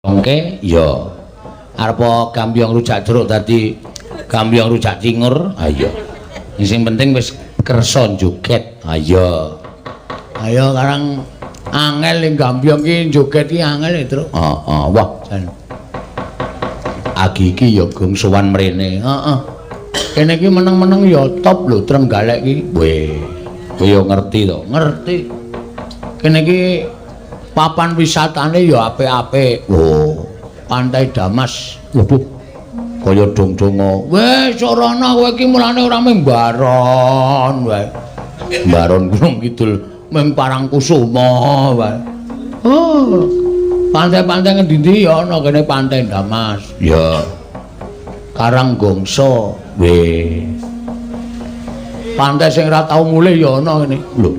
Oke, ya. Arep gambyong rujak jeruk dadi gambyong rujak cingur. Ha iya. Sing penting wis kersa joget. Ha iya. Ayo karang angel ning gambyong ki joget ki angel e, Truk. Heeh, wah jan. Agi iki ya gong sowan mrene. Heeh. Kene iki meneng-meneng ya top lho Trenggalek iki. Weh, kowe ya ngerti to? Ngerti. Kene iki papan wisatane ya apik-apik. Oh, Pantai Damas. Waduh. Kaya dong-donga. Wis ora ana kowe iki mulane ora mung baron wae. Baron Gunung Kidul mung Parangkusuma wae. Oh. Pantai-pantai ngendi-endi ya ana kene Pantai Damas. Ya. Karanggongso. Weh. Pantai sing ora tau mulih ya ana kene. Lho,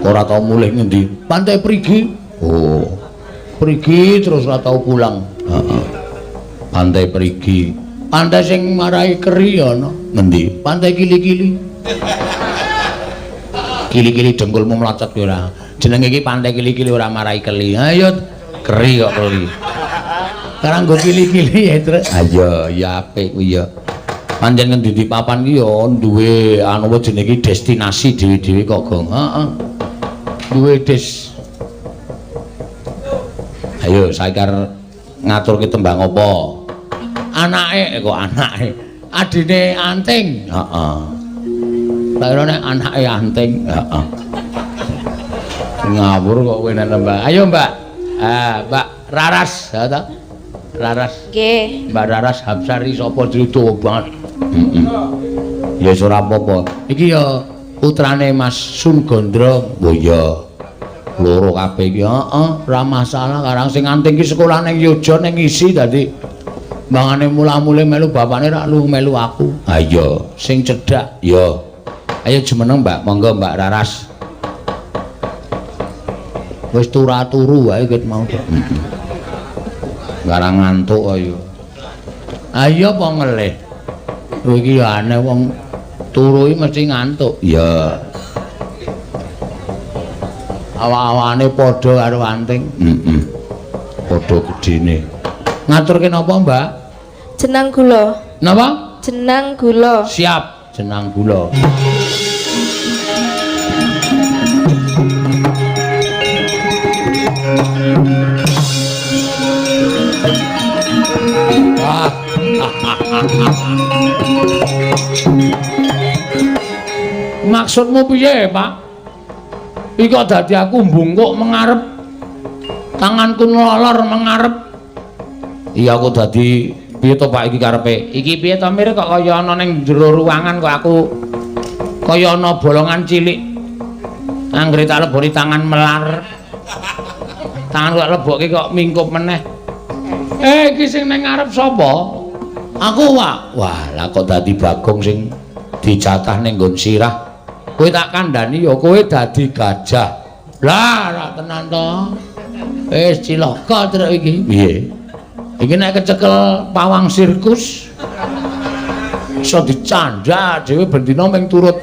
kok ora tau mulih ngendi? Pantai Prigi. Oh. Prigi terus ora tau pulang. Heeh. Pantai Prigi. Pantai sing marai keri ya ana. Ngendi? Pantai Kili-kili. Kili-kili dengkulmu mlocot ki ora. Jenenge iki Pantai Kili-kili ora marai keli. Ayo keri kok keli. Karang nggo kili-kili ya, Truk. Ha iya, ya apik kuwi ya. Pancen ngendi-endi papan ki ya duwe anu apa jenenge iki destinasi dhewe-dhewe kok, Gong. Heeh. Duwe des. Ayo saiki arep ngaturke tembang apa? Anake kok anake. Adine Anting. Heeh. Tak kira nek anake Anting. Heeh. Ngawur kok kowe nek nembang. Ayo, Mbak. Ah, Mbak Raras, ya ta? Raras. Nggih. Mbak Raras Hapsari sapa jenenge dawa banget. Heeh. Ya wis ora apa-apa. Iki ya putrane Mas Sun Gondrong. Oh iya. Loro kabeh iki. Heeh, ora masalah karang sing Anting iki sekolah ning Yogya ning isi dadi mangane mula-mule melu bapakne rak lu melu aku. Ha iya, sing cedhak. Ya. Ayo jumeneng, Mbak. Monggo Mbak Raras. Wis turu-turu wae ket mau. Heeh. Garang ngantuk ayo. Ayo apa ngelih? Kowe iki ya aneh wong turu iki mesti ngantuk. Iya. Awak-awakane padha karo Anting. Heeh. Padha gedene. Ngaturke napa, Mbak? Jenang gula. Napa? Jenang gula. Siap, jenang gula. Maksudmu piye, Pak? Iki kok dadi aku mbungkuk mengarep. Tanganku nlolor mengarep. Iya aku dadi piye to Pak iki karepe? Iki piye to Mir kok kaya ana ning jero ruangan kok aku kaya ana bolongan cilik. Anggere tak leboni tangan melar. Tangan kok lebokke kok mingkup meneh. Eh iki sing ning ngarep sapa? Aku, Pak. Wah, lah kok dadi Bagong sing dijatah ning nggon sirah. Kowe tak kandhani ya kowe dadi gajah. Lah, ora tenan to. Wis cilaka truk iki. Piye? Iki nek kecekel pawang sirkus iso dicandhak dhewe bendina mung turut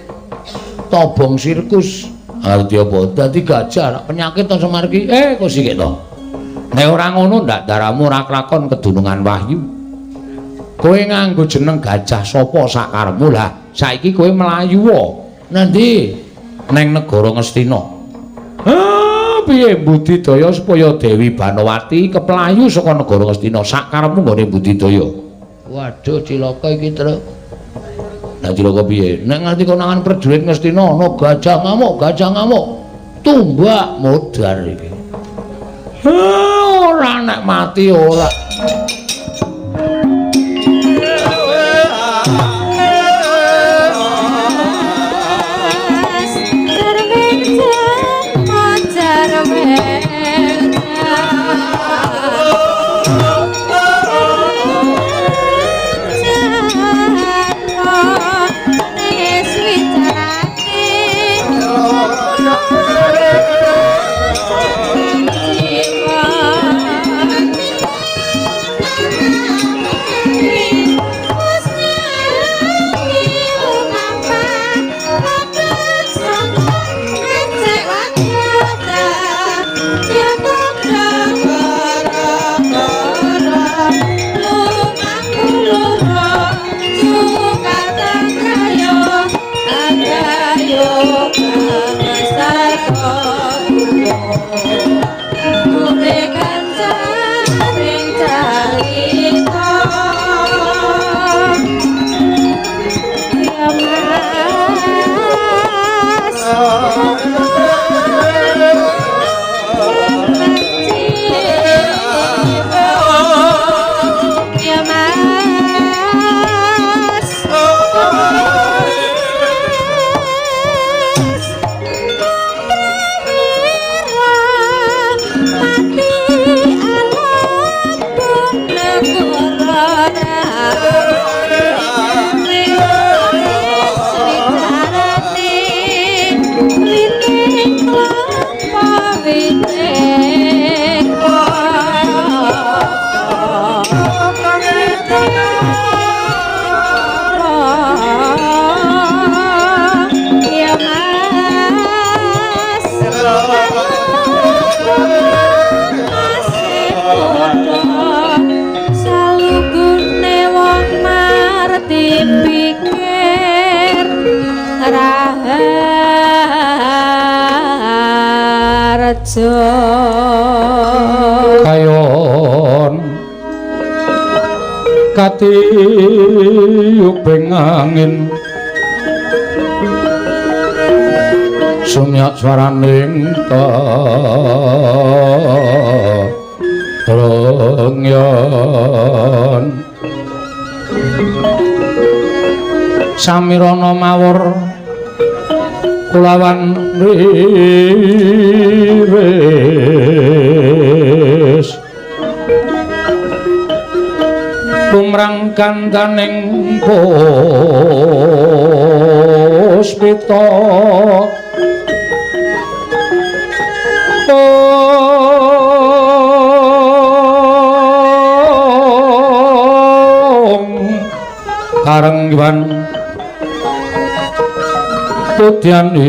tobong sirkus. Arti apa? Dadi gajah rak penyakit to Semar iki. Eh, kok sikik to. Nek ora ngono ndak daramu ora klakon kedunungan wahyu. Kowe nganggo jeneng gajah sapa sakarepmu lah. Saiki kowe mlayu wae. Nanti neng negara Ngastina. Ah, piye budidaya supaya Dewi Banowati keplayu saka negara Ngastina sakarepmu nggone budidaya. Waduh cilaka iki, Truk. Lah cilaka piye? Nek nganti konangan prajurit Ngastina ana gajah ngamuk, gajah ngamuk. Tumbak modar iki. Ah, ora nek mati ora. Raharja kayon katiyuping angin sumyak swaraning tarengyan samirana mawur kulawan riwis lumrang kandaning puspita karengwan putyanira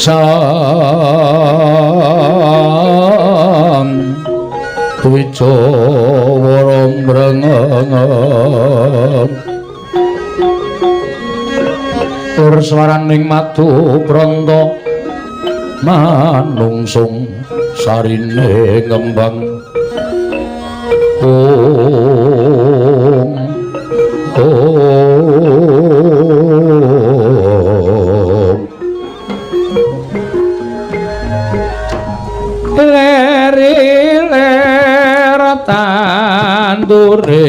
sang dwijawara mrengeng tur swaraning madu pranta manungsung sarine ngembang ong ong leri ler tandure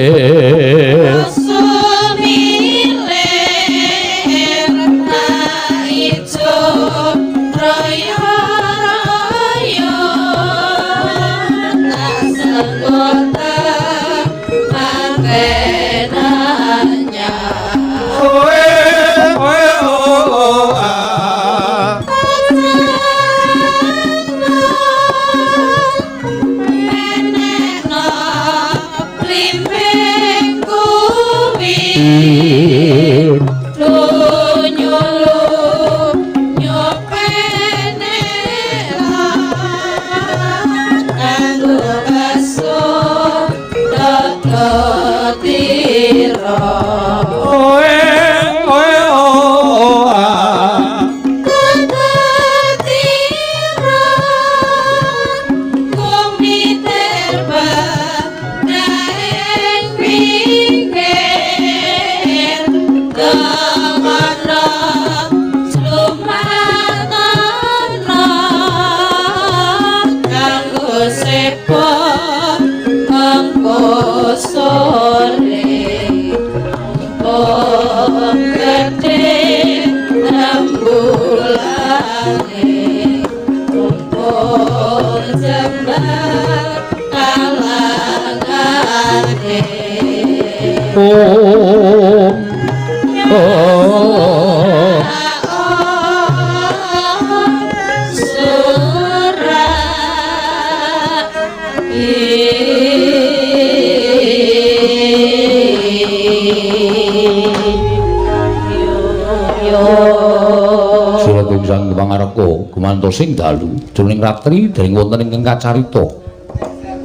Sing dalu jroning ratri dereng wonten ingkang kacarita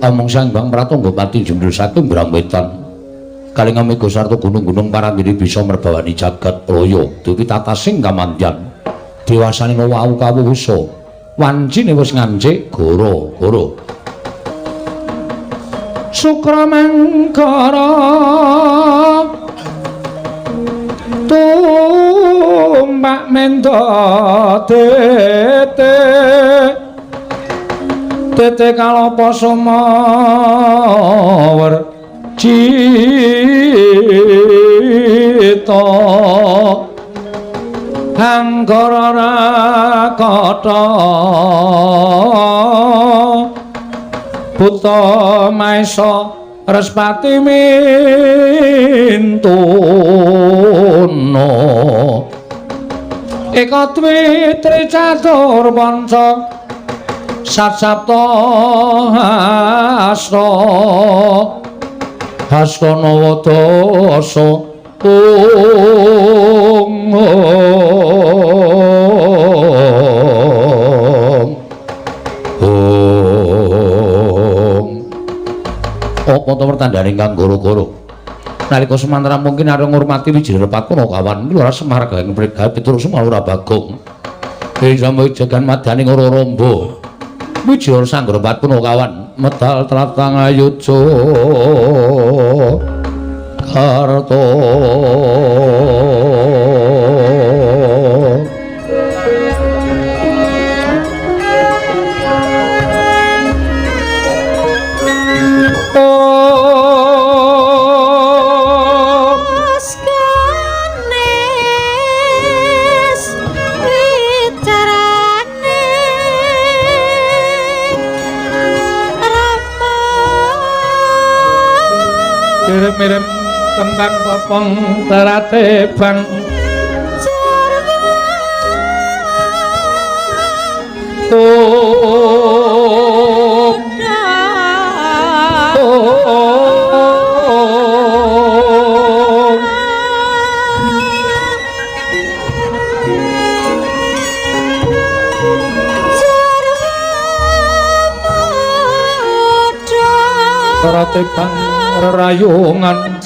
amung Sang Hyang Pratangga pati jendul saking Brangwetan kaling amega sarta gunung-gunung parandene bisa merbawani jagat raya dupi tatasing kamandyan dewasane wau kawusa wancine wis ngancik goro-goro Sukra mangkara tumpak mendo tete tete kalapa sumawer cita anggara rakata buta maesa Respati mintono Eka dwi tri catur panca sat sapta asta hasta nawa dasa ong ong. tandhaning kang goro-goro. Nalika semantra mungkin arep ngurmati Wijaya Pakunakawan Lurah Semar gawe mrigawe Petruk Semar ora Bagong. Ing sampe jagan madaning ora rombo. Wijaya Sanggara Pakunakawan medal tlatang ayuja karto. Mirip tentang popong terate bang terate bang rerayungan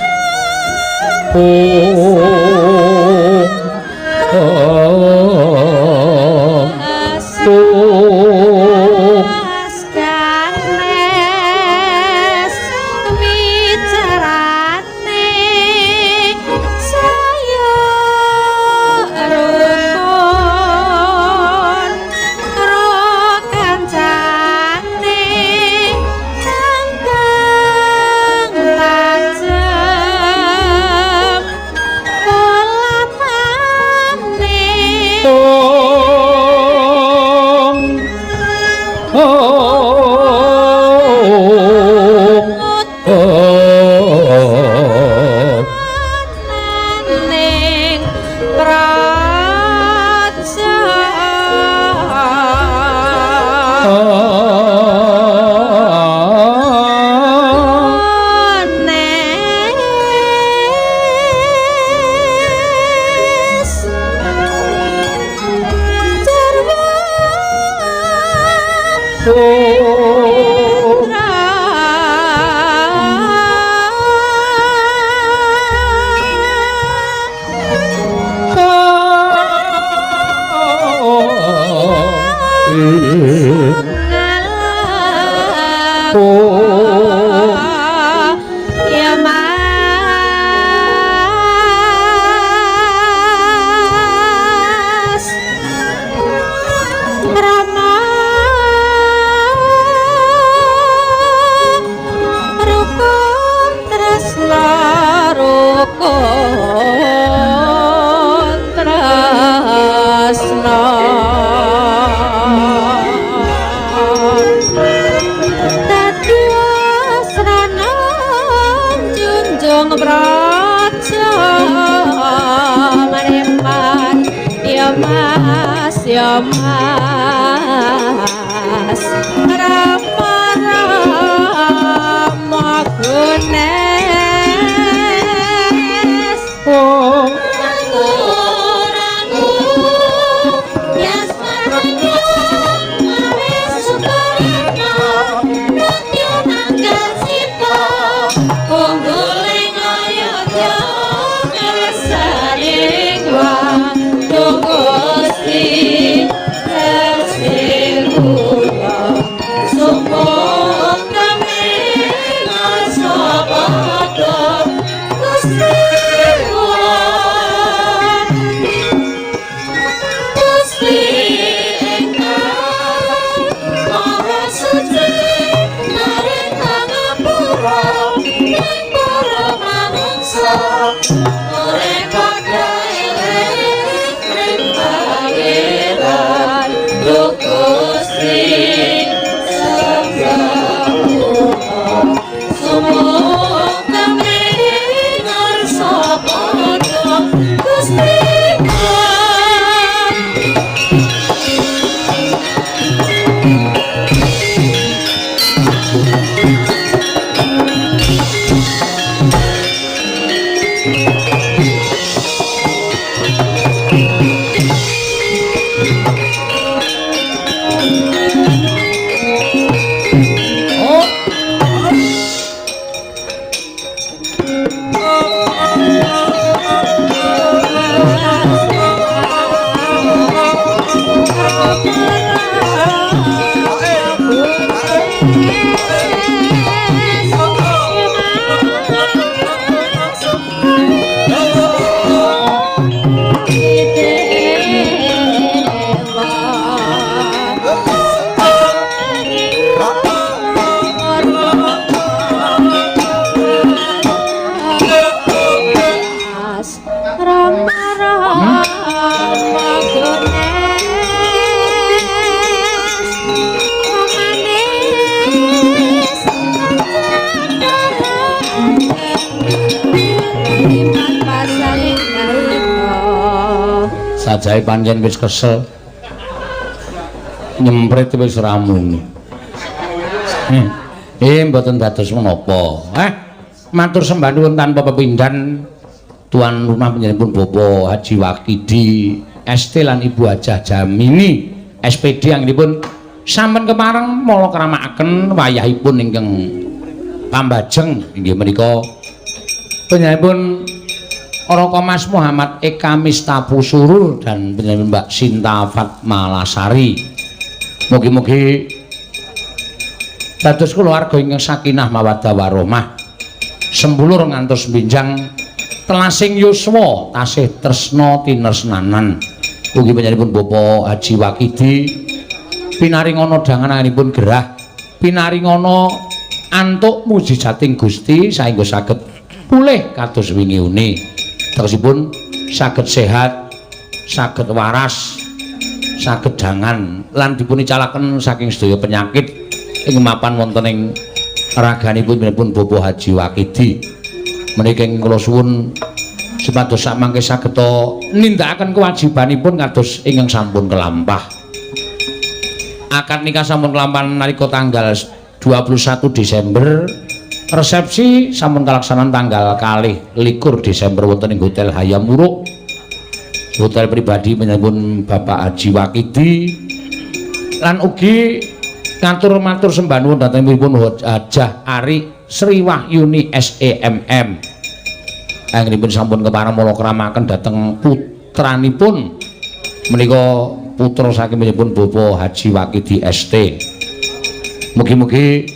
Ajahe pancen wis kesel. Nyemprit wis ramune. Mboten dados menapa. Matur sembah nuwun tanpa pepindhan tuan rumah panjenenganipun Bapak Haji Wakidi ST lan Ibu Hajah Jamini SPD anggenipun sampun kepareng mala kramakaken wayahipun ingkang pambajeng inggih menika panjenenganipun Raka Mas Muhammad Eka Mistafu Surur dan panjenengan Mbak Sinta Fatmalasari. Mugi-mugi dados keluarga ingkang sakinah mawaddah warahmah, sembulur ngantos benjang telasing yuswa tasih tresna tinesnanan. Ugi panjenenganipun Bapak Haji Wakidi pinaringana dangananipun gerah, pinaringana antuk mujizating Gusti saengga saged pulih kados wingi uni. Tegesipun saged sehat, saged waras, saged dangan lan dipunicalaken saking sedaya penyakit ing mapan wonten ing raganipun pun Bapak Haji Wakidi. Menika ing kula suwun supados samangke saged nindakaken kewajibanipun kados ingkang sampun kelampah. Akad nikah sampun kelampahan nalika tanggal 21 Desember, resepsi sampun kalaksanan tanggal 22 Desember wonten ing Hotel Hayam Wuruk, hotel pribadi panjenenganipun Bapak Haji Wakidi. Lan ugi ngatur matur sembah nuwun dhatengipun Hajah Ari Sri Wahyuni SEMM. Anggenipun sampun kepareng mala kramaken dhateng putranipun menika putra saking panjenenganipun Bapak Haji Wakidi ST. Mugi-mugi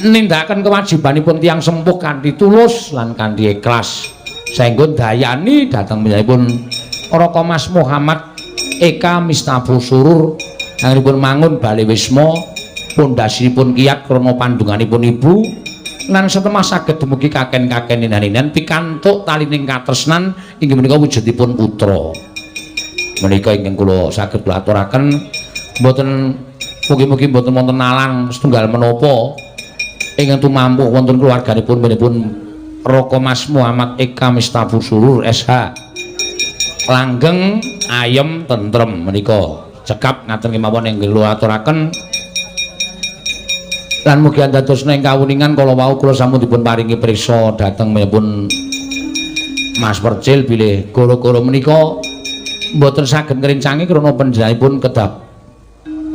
nindakaken kewajibanipun tiyang sempuh kanthi tulus lan kanthi ikhlas. Saengga dayani dhateng panjenenganipun Raka Mas Muhammad Eka Mistafu Surur anggenipun mangun bale wisma pondhasinipun kiyat krana pandunganipun ibu lan setemah saged dumugi kaken-kaken ninan-ninan pikantuk talining katresnan inggih menika wujudipun putra. Menika ingkang kula saged kula aturaken, mboten mugi-mugi mboten wonten alang setunggal menapa ingkang tumampuh wonten keluarganipun menipun Raka Mas Muhammad Eka Mistafu Surur SH. Langgeng ayem tentrem menika cekap ngaten kemawon ingkang kula aturaken. Lan mugi andadosna ing kawuningan kala wau kula sampun dipun paringi priksa dhateng menipun Mas Percil bilih goro-goro menika mboten saged ngrencangi krana panjenenganipun kedah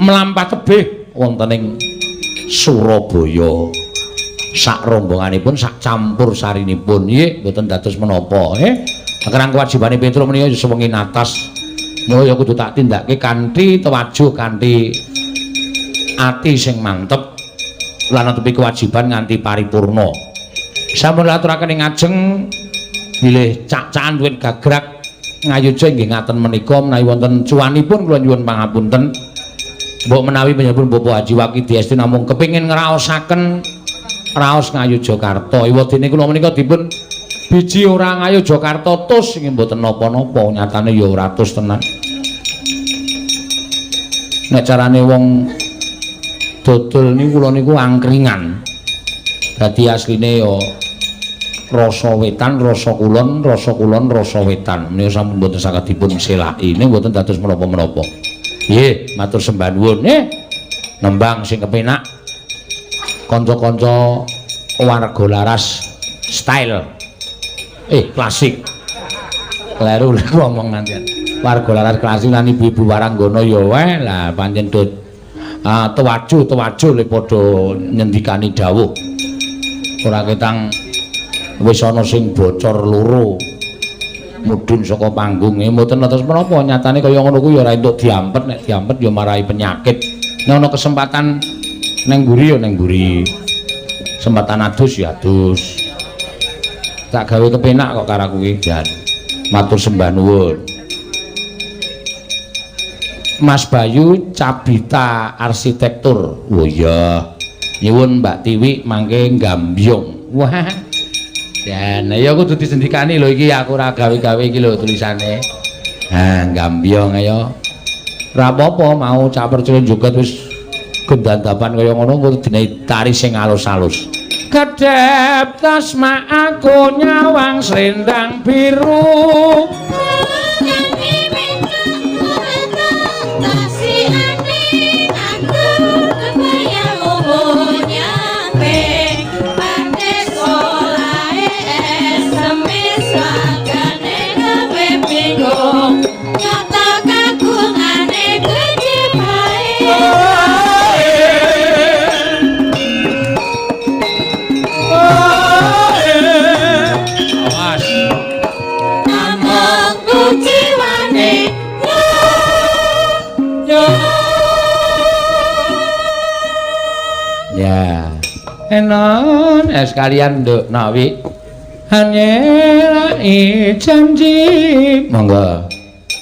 mlampah tebih wonten ing Surabaya. Sak rombonganipun sak campur sarinipun nggih mboten dados menapa nggih. Kerang kewajibane Petro menika ya sewengi natas. Mula ya kudu tak tindake kanthi tewajuh, kanthi ati sing mantep lan netepi kewajiban nganti paripurna. Sampun aturaken ing ngajeng bilih cak-cakan duwit gagrak ngayuja inggih ngaten menika menawi wonten cuwanipun kula nyuwun pangapunten. Mbok menawi panjenenganipun Bapak Haji Wakidi ST namung kepingin ngraosaken raos Ngayogyakarta. Ewadene kula menika dipun biji ora Ngayogyakarta tus inggih mboten napa-napa, nyatane ya ora tus tenan. Nek carane wong dodol niku kula niku angkringan. Dadi asline ya rasa wetan, rasa kulon, rasa kulon, rasa wetan. Menika sampun mboten saged dipun selaki. Ning mboten dados menapa-menapa. Nggih, matur sembah nuwun. Nembang sing kepenak. Kanca-kanca warga laras style. Klasik. Kleru lek ngomong nanti. Warga laras klasik lan ibu-ibu waranggana ya wae lah pancen do tewajuh le padha nyendikani dawuh. Ora ketang wis ana sing bocor loro mudhun saka panggung. Mboten atos menapa nyatane kaya ngono kuwi ya ora entuk diampet, nek diampet ya marai penyakit. Nek ana kesempatan neng mburi ya neng mburi. Kesempatan adus ya adus. Tak gawe kepenak kok karo aku iki, Jan. Matur sembah nuwun. Mas Bayu Cabita Arsitektur. Oh iya. Nyuwun Mbak Tiwi mangke nggambyong. Wah. Jan, ya kudu disendikani lho iki, aku ora gawe-gawe iki lho tulisane. Ha, nggambyong ayo. Ora apa-apa mau Cak Percil joget wis gendandapan kaya ngono kudu dinehi tari sing alus-alus. Kedhep tasma aku nyawang slendang biru. Donya. Ya. Enon sekalian nduk Nawi. Hanyelai janji. Monggo.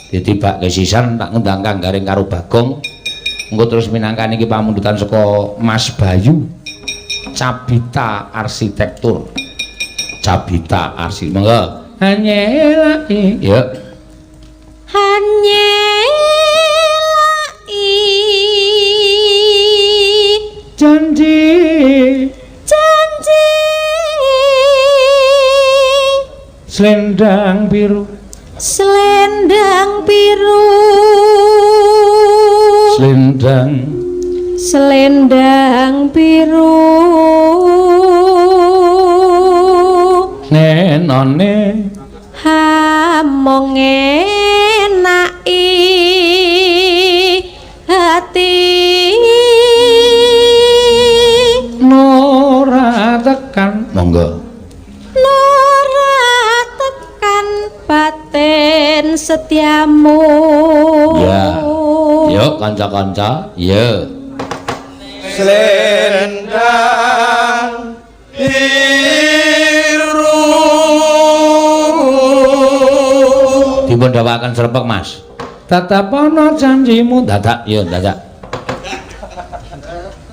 Ditibake sisan tak ngundang Kang Gareng karo Bagong. Engko terus minangkani iki pamundutan saka Mas Bayu. Cabita Arsitektur. Cabita Arsi. Monggo. Hanyelai. Ya. Hanyelai janji. Janji. Selendang biru. Selendang biru. Selendang. Selendang biru. Nenone hamong enaki hati. Nora tekan. Monggo. Nora tekan batin setiamu. Ya. Yuk kanca-kanca, ya. Selendang biru. Dipun dawaken srepek, Mas. Tetep ana janjimu. Dadak, yo dadak.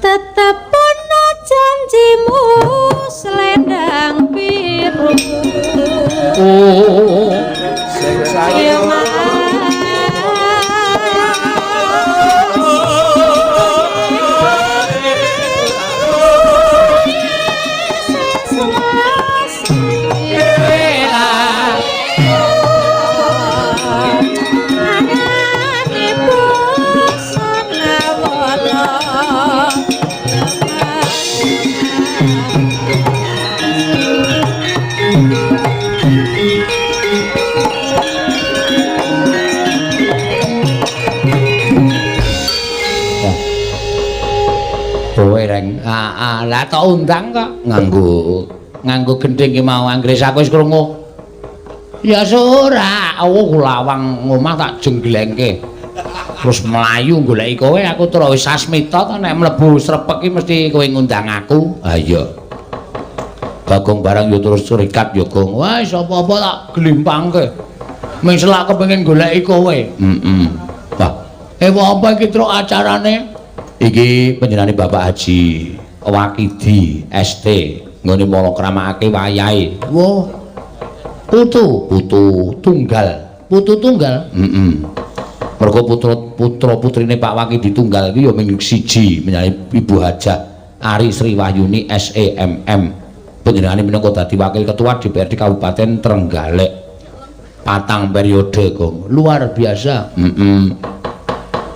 Tetep ana janjimu selendang biru. Oh. Sing sayo. Lah tak undang kok nganggo gendhing ki mau anggere aku wis krungu. Ya ora, aku lawang omah tak jengglengke. Terus mlayu goleki kowe, aku terus wis sasmita to nek mlebu srepek ki mesti kowe ngundang aku. Ha iya. Bagong barang yo terus rikat yo Gong. Wah, wis apa-apa tak glimpangke. Ming selak kepengin goleki kowe. Heeh. Wah, apa iki truk acarane? Iki panjenengane Bapak Haji Wakidi ST nggone malakramake wayahe. Wah. Putu, putu tunggal. Putu tunggal. Heeh. Mergo putra putrine Pak Wakidi tunggal iki ya mung siji, menyang Ibu Hajah Ari Sri Wahyuni SEMM. Panjenengane minangka dadi wakil ketua DPRD Kabupaten Trenggalek. 4 periode, Gong. Luar biasa. Heeh.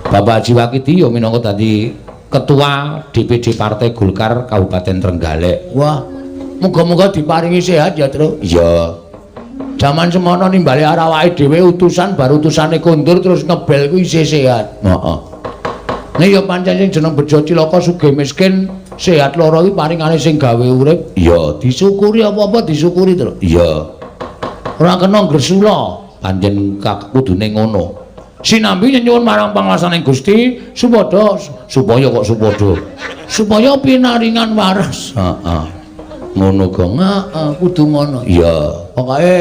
Bapak Haji Wakidi ya minangka dadi Ketua DPD Partai Golkar Kabupaten Trenggalek. Wah, muga-muga diparingi sehat ya, Tru. Iya. Jaman semono nimbali awake dhewe utusan baru utusane kondur terus ngebel kuwi isih sehat. Heeh. Nek ya pancen sing jeneng bejo cilaka sugih miskin sehat lara iki paringane sing gawe urip. Iya, disyukuri apa-apa disyukuri, Tru. Iya. Ora kena gresula, pancen kudune ngono. Sinambi nyuwun marang pangalasane Gusti supaya kok supaya pinaringan waras. Heeh. Ngono Gong. Heeh, kudu ngono. Iya. Pokoke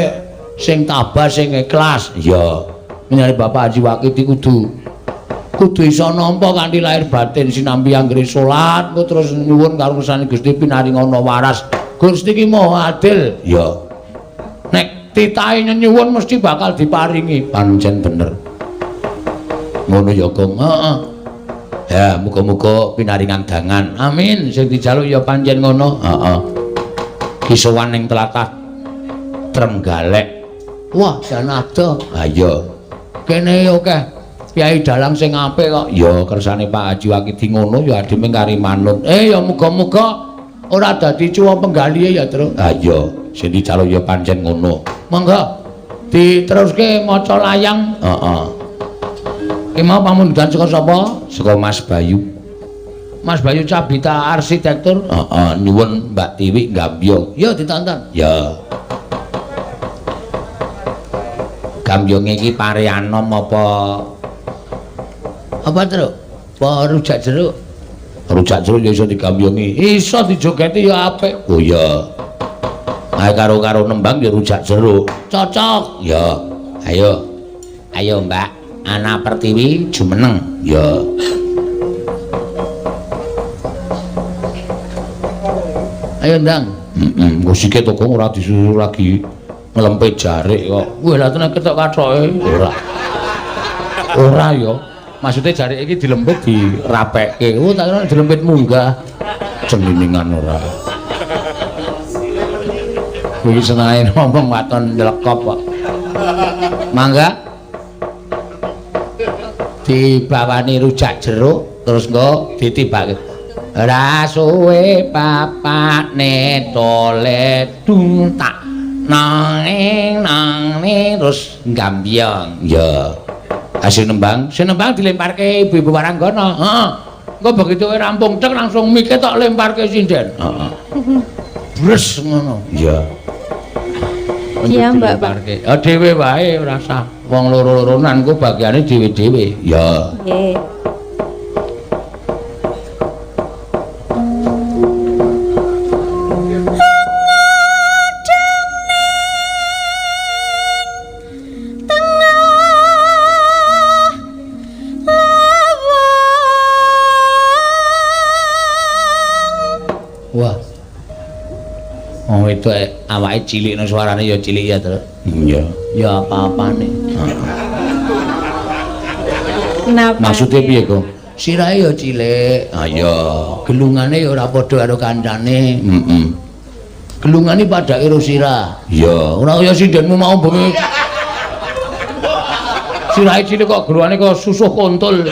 sing tabah sing ikhlas. Iya. Menyang Bapak Haji Wakidi kudu iso nampa kanthi lahir batin sinambi anggere salat engko terus nyuwun karo ngersane Gusti pinaringana waras. Gusti ki Maha Adil. Iya. Nek titahe nyuwun mesti bakal diparingi. Pancen bener. Ngono ya Gong. Heeh. Ya, muga-muga pinaringan dangan. Amin. Sing dijaluk ya pancen ngono. Heeh. Kisowan ning tlatah Trenggalek. Wah, jan adoh. Ha iya. Kene akeh piyai dalang sing apik kok. Ya kersane Pak Haji Wakidi ngono ya adime kari manut. Ya muga-muga ora dadi cuwa penggalihe ya, Tru. Ha iya, sing dijaluk ya pancen ngono. Monggo diteruske maca layang. Heeh. Ki mau pamundutan saka sapa? Saka Mas Bayu. Mas Bayu Cabita Arsitektur. Heeh, nyuwun Mbak Tiwi Gambyong. Ya ditonton. Ya. Gambyonge iki pare anom apa Apa, Truk? Apa rujak jeruk? Rujak jeruk ya iso digambyongi. Iso dijogeti ya apik. Oh iya. Ayo karo-karo nembang ya rujak jeruk. Cocok. Ya. Ayo. Ayo, Mbak. Ana Pertiwi jumeneng. Ya. Ayo ndang. Heeh, musike to kok ora disusul lagi nglempit jarik kok. Wah, lha tenan ketok kathoke. Ora. Ora ya. Maksude jarik iki dilempit dirapekke. Oh, tak kira dilempit munggah. Ceminingan ora. Kuwi senenge ngomong waton nylekop kok. Mangga. Dibawani rujak jeruk terus engko ditibake. Ora suwe papane tole dung tak nang nang terus nggambyong. Ya. Sing nembang, sing nembang dilemparke ibu-ibu waranggana. Heeh. Engko begitu kowe rampung tek langsung mike tok lemparke sinden. Heeh. Bres ngono. Iya. Iya, Mbak, Pak. Oh, dhewe wae ora usah wong loro-loronan ku bagiane dhewe-dhewe. Ya. Nggih. Wah. Wong wedok awake cilik nang suarane ya cilik ya, Truk. Iya. Ya apa-apane. Napa? Maksude piye, Kong? Sirahe ya cilik. Ah iya. Gelungane ya ora padha karo kancane. Heeh. Gelungane padake karo sirah. Iya, ora kaya sindenmu mau bengi. Sirahe cilik kok gelungane kok susuh kontol.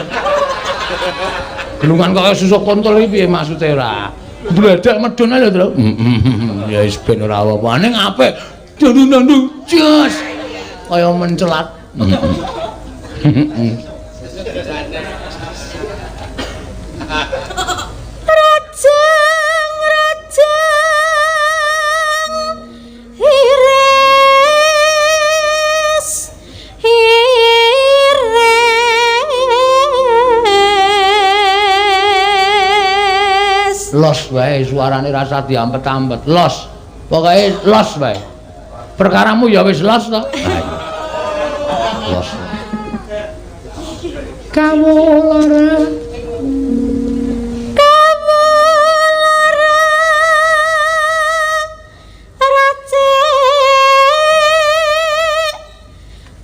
Gelungan kok susuh kontol iki piye maksude ora? Bledek medun ae lho, Truk. Heeh. Ya wis ben ora apa-apa. Ning apik. Dandu-dandu jos. Kaya mencelat. Heeh. Rajeng rajeng iris iris. Los wae suarane rasa diampet-ampet. Los. Pokoke los wae. Perkaramu ya wis los to. Los. Kawula Kawula racik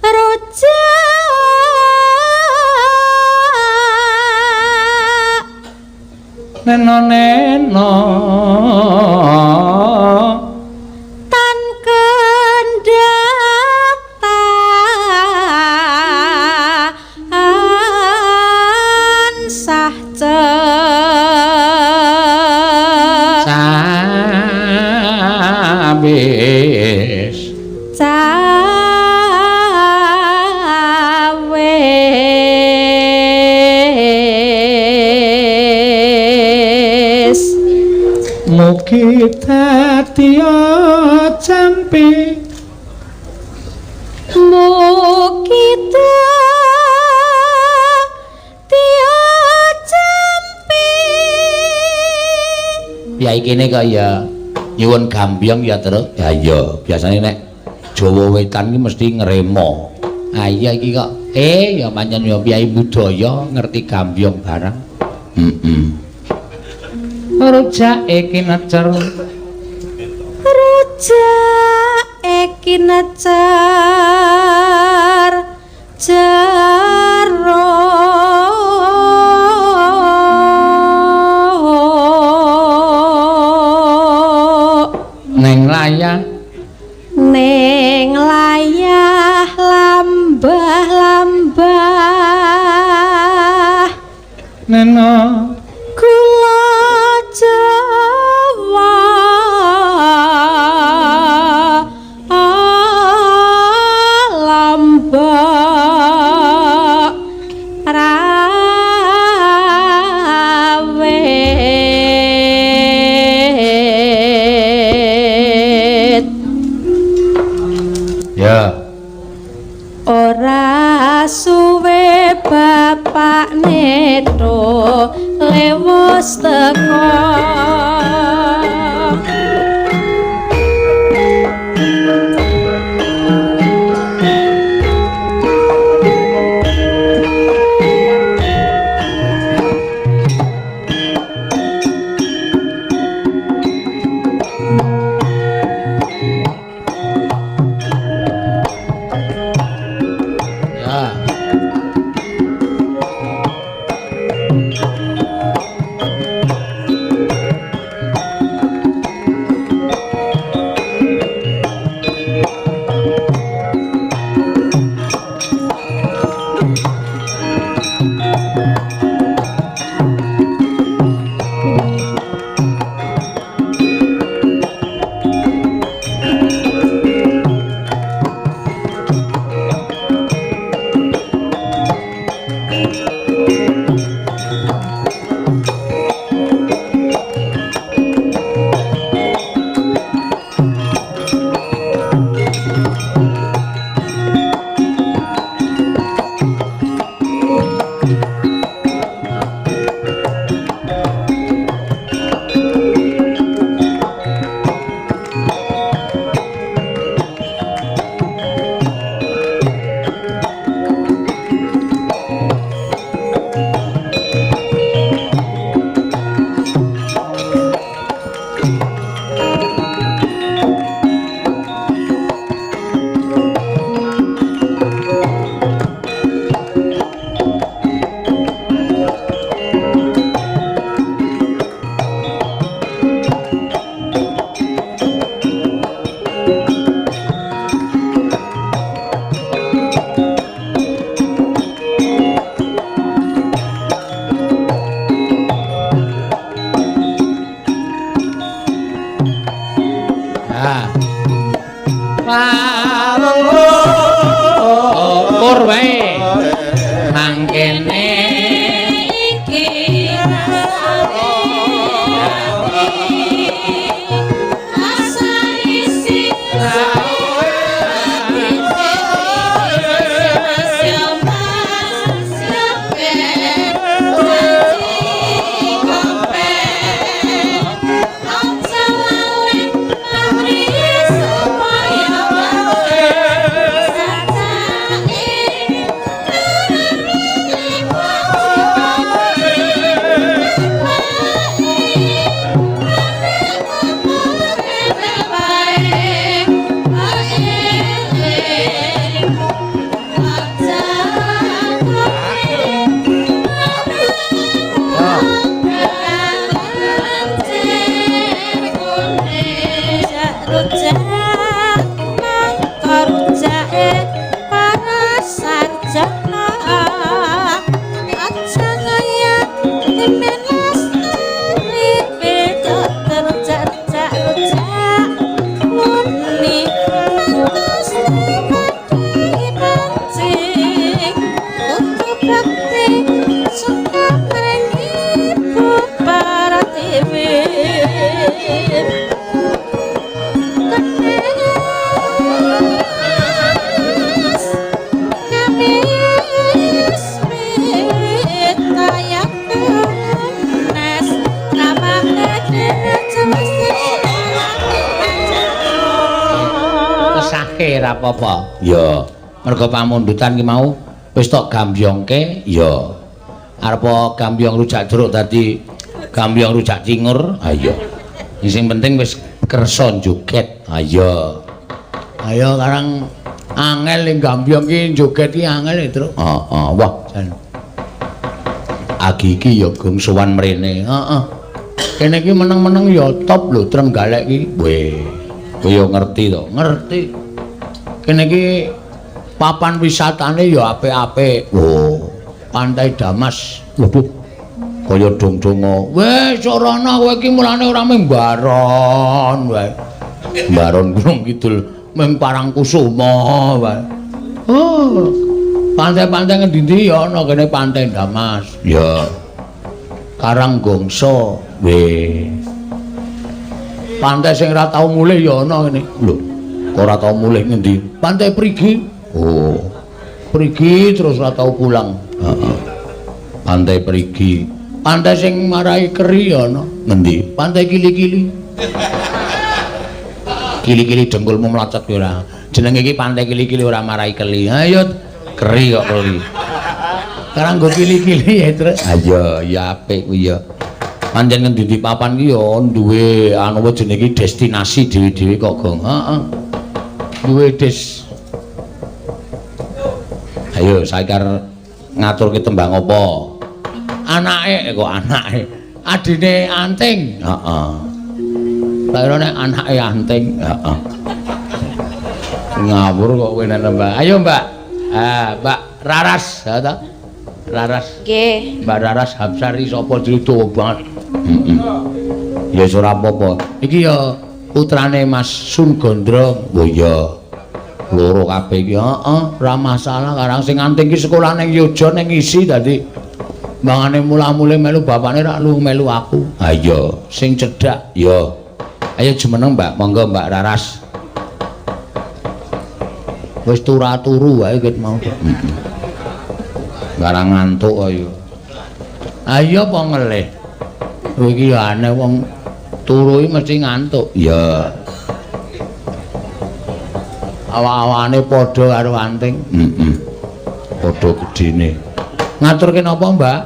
rujak neno neno tan kendatan sah cek sabis cawis mugi dadi jampi mugi dadi jampi. Ya ikine kaya nyuwun gambyong ya, Truk. Ya iya, biasane nek Jawa Wetan iki mesti ngremo. Ah iya iki kok ya pancen ya piyai budaya ngerti gambyong barang. Heeh. Rujake kinecer. Rujake kinecer jero ning layah ning layah lambah lambah neno gula Jawa lombok rawit. Ya. Ora suwe bapakne petho lewus teko. Ya. Ya. Pur wae. Mangkene iki Kesahke ra apa-apa. Ya, mergo pamundutan ki mau wis tok gambyongke, ya. Arep gambyong rujak jeruk dadi gambyong rujak cingur, ha iya. Sing penting wis kersa joget. Ha iya. Ayo karang angel ning gambyong ki joget ki angel e, Truk. Heeh, wah jan. Agi iki ya gong sowan mrene. Heeh. Kene iki meneng-meneng ya top lho Trenggalek ki. Weh, kowe ya ngerti to? Ngerti. Kene iki papan wisatane ya apik-apik. Oh, Pantai Damas. Waduh. Kaya dong-donga. Wis ora ana kowe iki mulane ora mung baron wae. Baron Gunung Kidul mung Parangkusuma wae. Oh. Pantai-pantai ngendi-endi ya ana kene Pantai Damas. Ya. Karanggongso. Weh. Pantai sing ora tau mulih ya ana kene. Lho, kok ora tau mulih ngendi? Pantai Prigi. Oh. Prigi terus ora tau pulang. Heeh. Pantai Perigi. Pantai sing marai keri ana. Ngendi? Pantai Kili-kili. Kili-kili dengkulmu mlocot kuwi ora. Jenenge iki Pantai Kili-kili ora marai keli. Ayo keri kok keli. Karang nggo kili-kili ya, Truk. Ayo, ya apik kuwi ya. Pancen ngendi-endi papan ki ya duwe anu apa jenenge iki destinasi dhewe-dhewe kok, Gong. Heeh. Duwe des. Ayo saiki arep ngaturke tembang apa? Anake kok anake. Adine Anting. Heeh. Tak kira nek anake Anting. Heeh. Ngawur kok kowe nek nembang. Ayo, Mbak. Ah, Mbak Raras, ya ta? Raras. Nggih. Mbak Raras Hapsari sapa jenenge dawa banget. Heeh. Ya wis ora apa-apa. Iki ya putrane Mas Sun Gondrong. Oh iya. Loro kabeh iki. Heeh, ora masalah karang sing Anting iki sekolah ning Yogya ning isi dadi mangane mula-mule melu bapakne rak lu melu aku. Ha iya, sing cedhak ya. Ayo jumeneng Mbak, monggo Mbak Raras. Wis turu-turu wae ket mau. Heeh. Barang ngantuk ayo. Ayo apa ngelih? Kowe iki ya aneh wong turu iki mesti ngantuk. Iya. Awak-awakane padha karo Anting. Heeh. Padha gedene. Ngaturke napa, Mbak?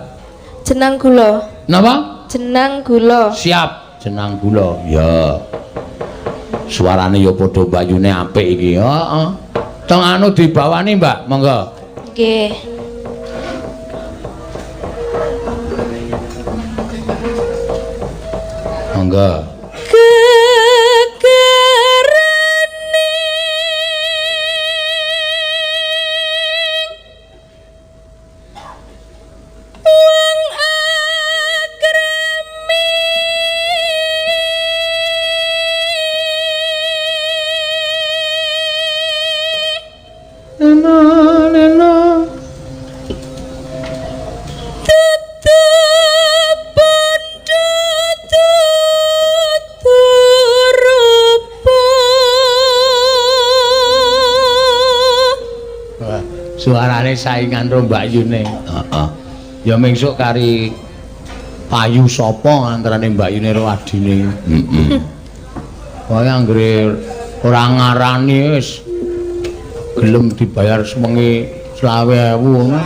Jenang gula. Napa? Jenang gula. Siap, jenang gula. Ya. Suarane ya padha mbayune apik iki. Heeh. Tong anu dibawani, Mbak, monggo. Nggih. Monggo. Gegerane wong akrami Lena lena tetep padha turupa. Wah, suarane saingan karo Mbak Yune. Heeh. Ya mengsuk kari payu sapa antarane Mbak Yune karo adine. Heeh. Wae anggere ora ngarani wis gelem dibayar sewengi 20.000 ngono.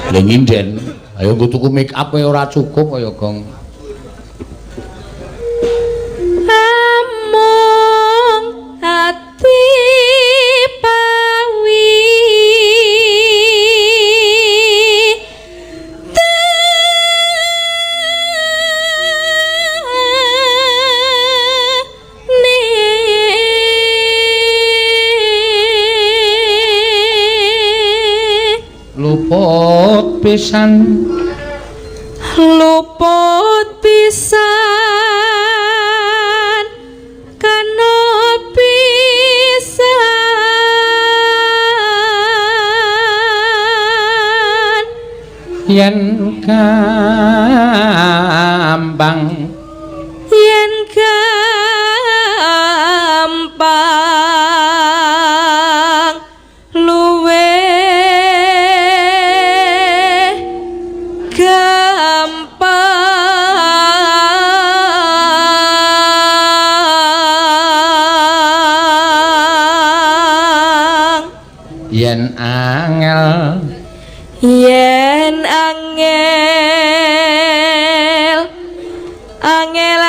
Lha nyinden, ayo nggo tuku make up wae ora cukup kaya Gong. Amung ati pawi tane Luput pisan luput pisan kena pisan yen gampang yen gampang luwe gampang yen angel yen angel angel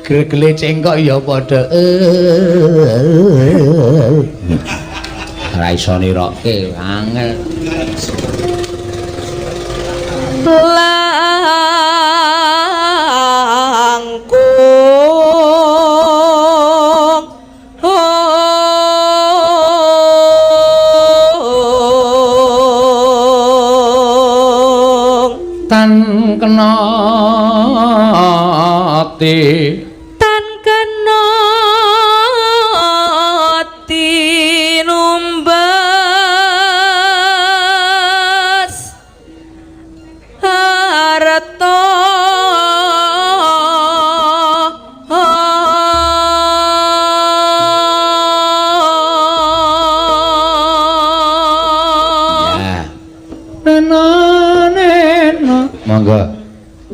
gregele cengkok ya padha ora iso niroke angel langkung tan kena ti tan kena tinumbas harta. Monggo.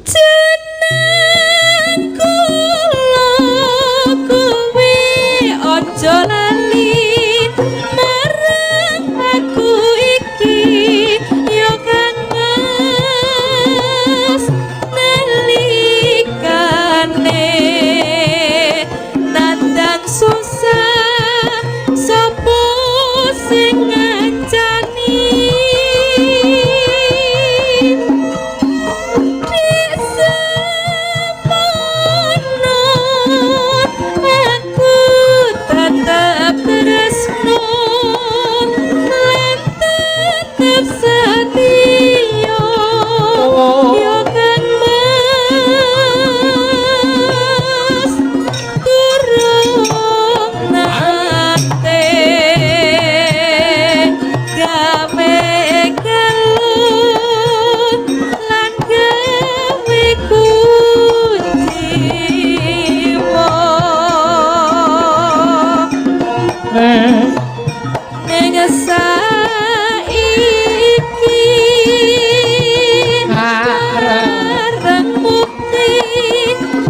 Jeneng kula kuwi aja lali marang aku iki ya Kang Mas, nalikane nandang susah sapa sing ngancani. Semono aku tetep tresno lan tetep setia ya Kang Mas, durung nate gawe keluh lan gawe kuciwa. Ning saiki bareng bukti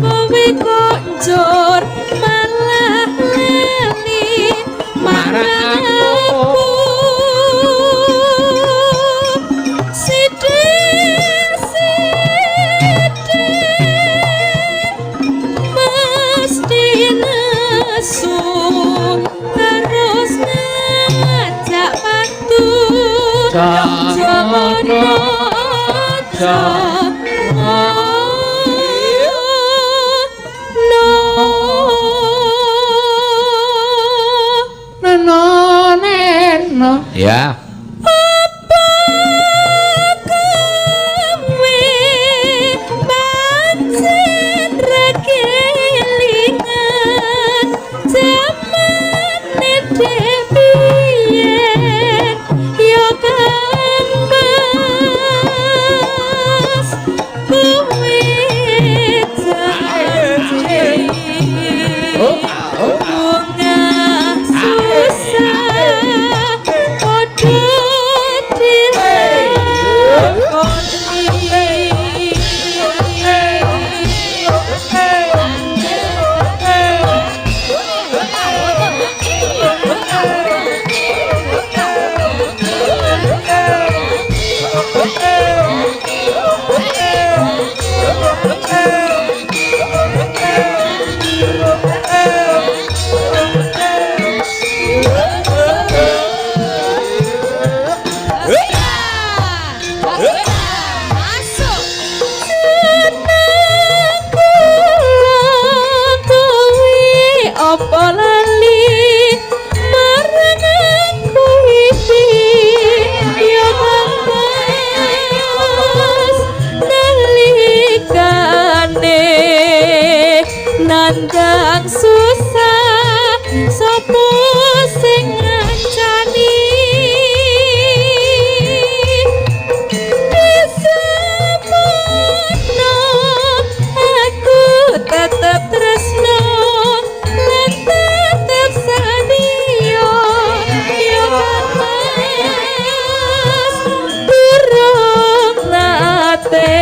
kowe kok njur malah lali marang aku. Sithik sithik mesti nesu terus ngajak patu. Jangan aja ngono. Neno neno. Ya. Apa kowe pancen ra kelingan jamane biyen ya Kang Mas, kowe janji bunga susah padha dilakoni. Masuk. Seneng kula kowe apa lali marang aku iki ya Kang Mas, nalikane nandang susah sapa sing ngancani. Semono aku tetep tresno lan tetep setia ya Kang Mas, durung nate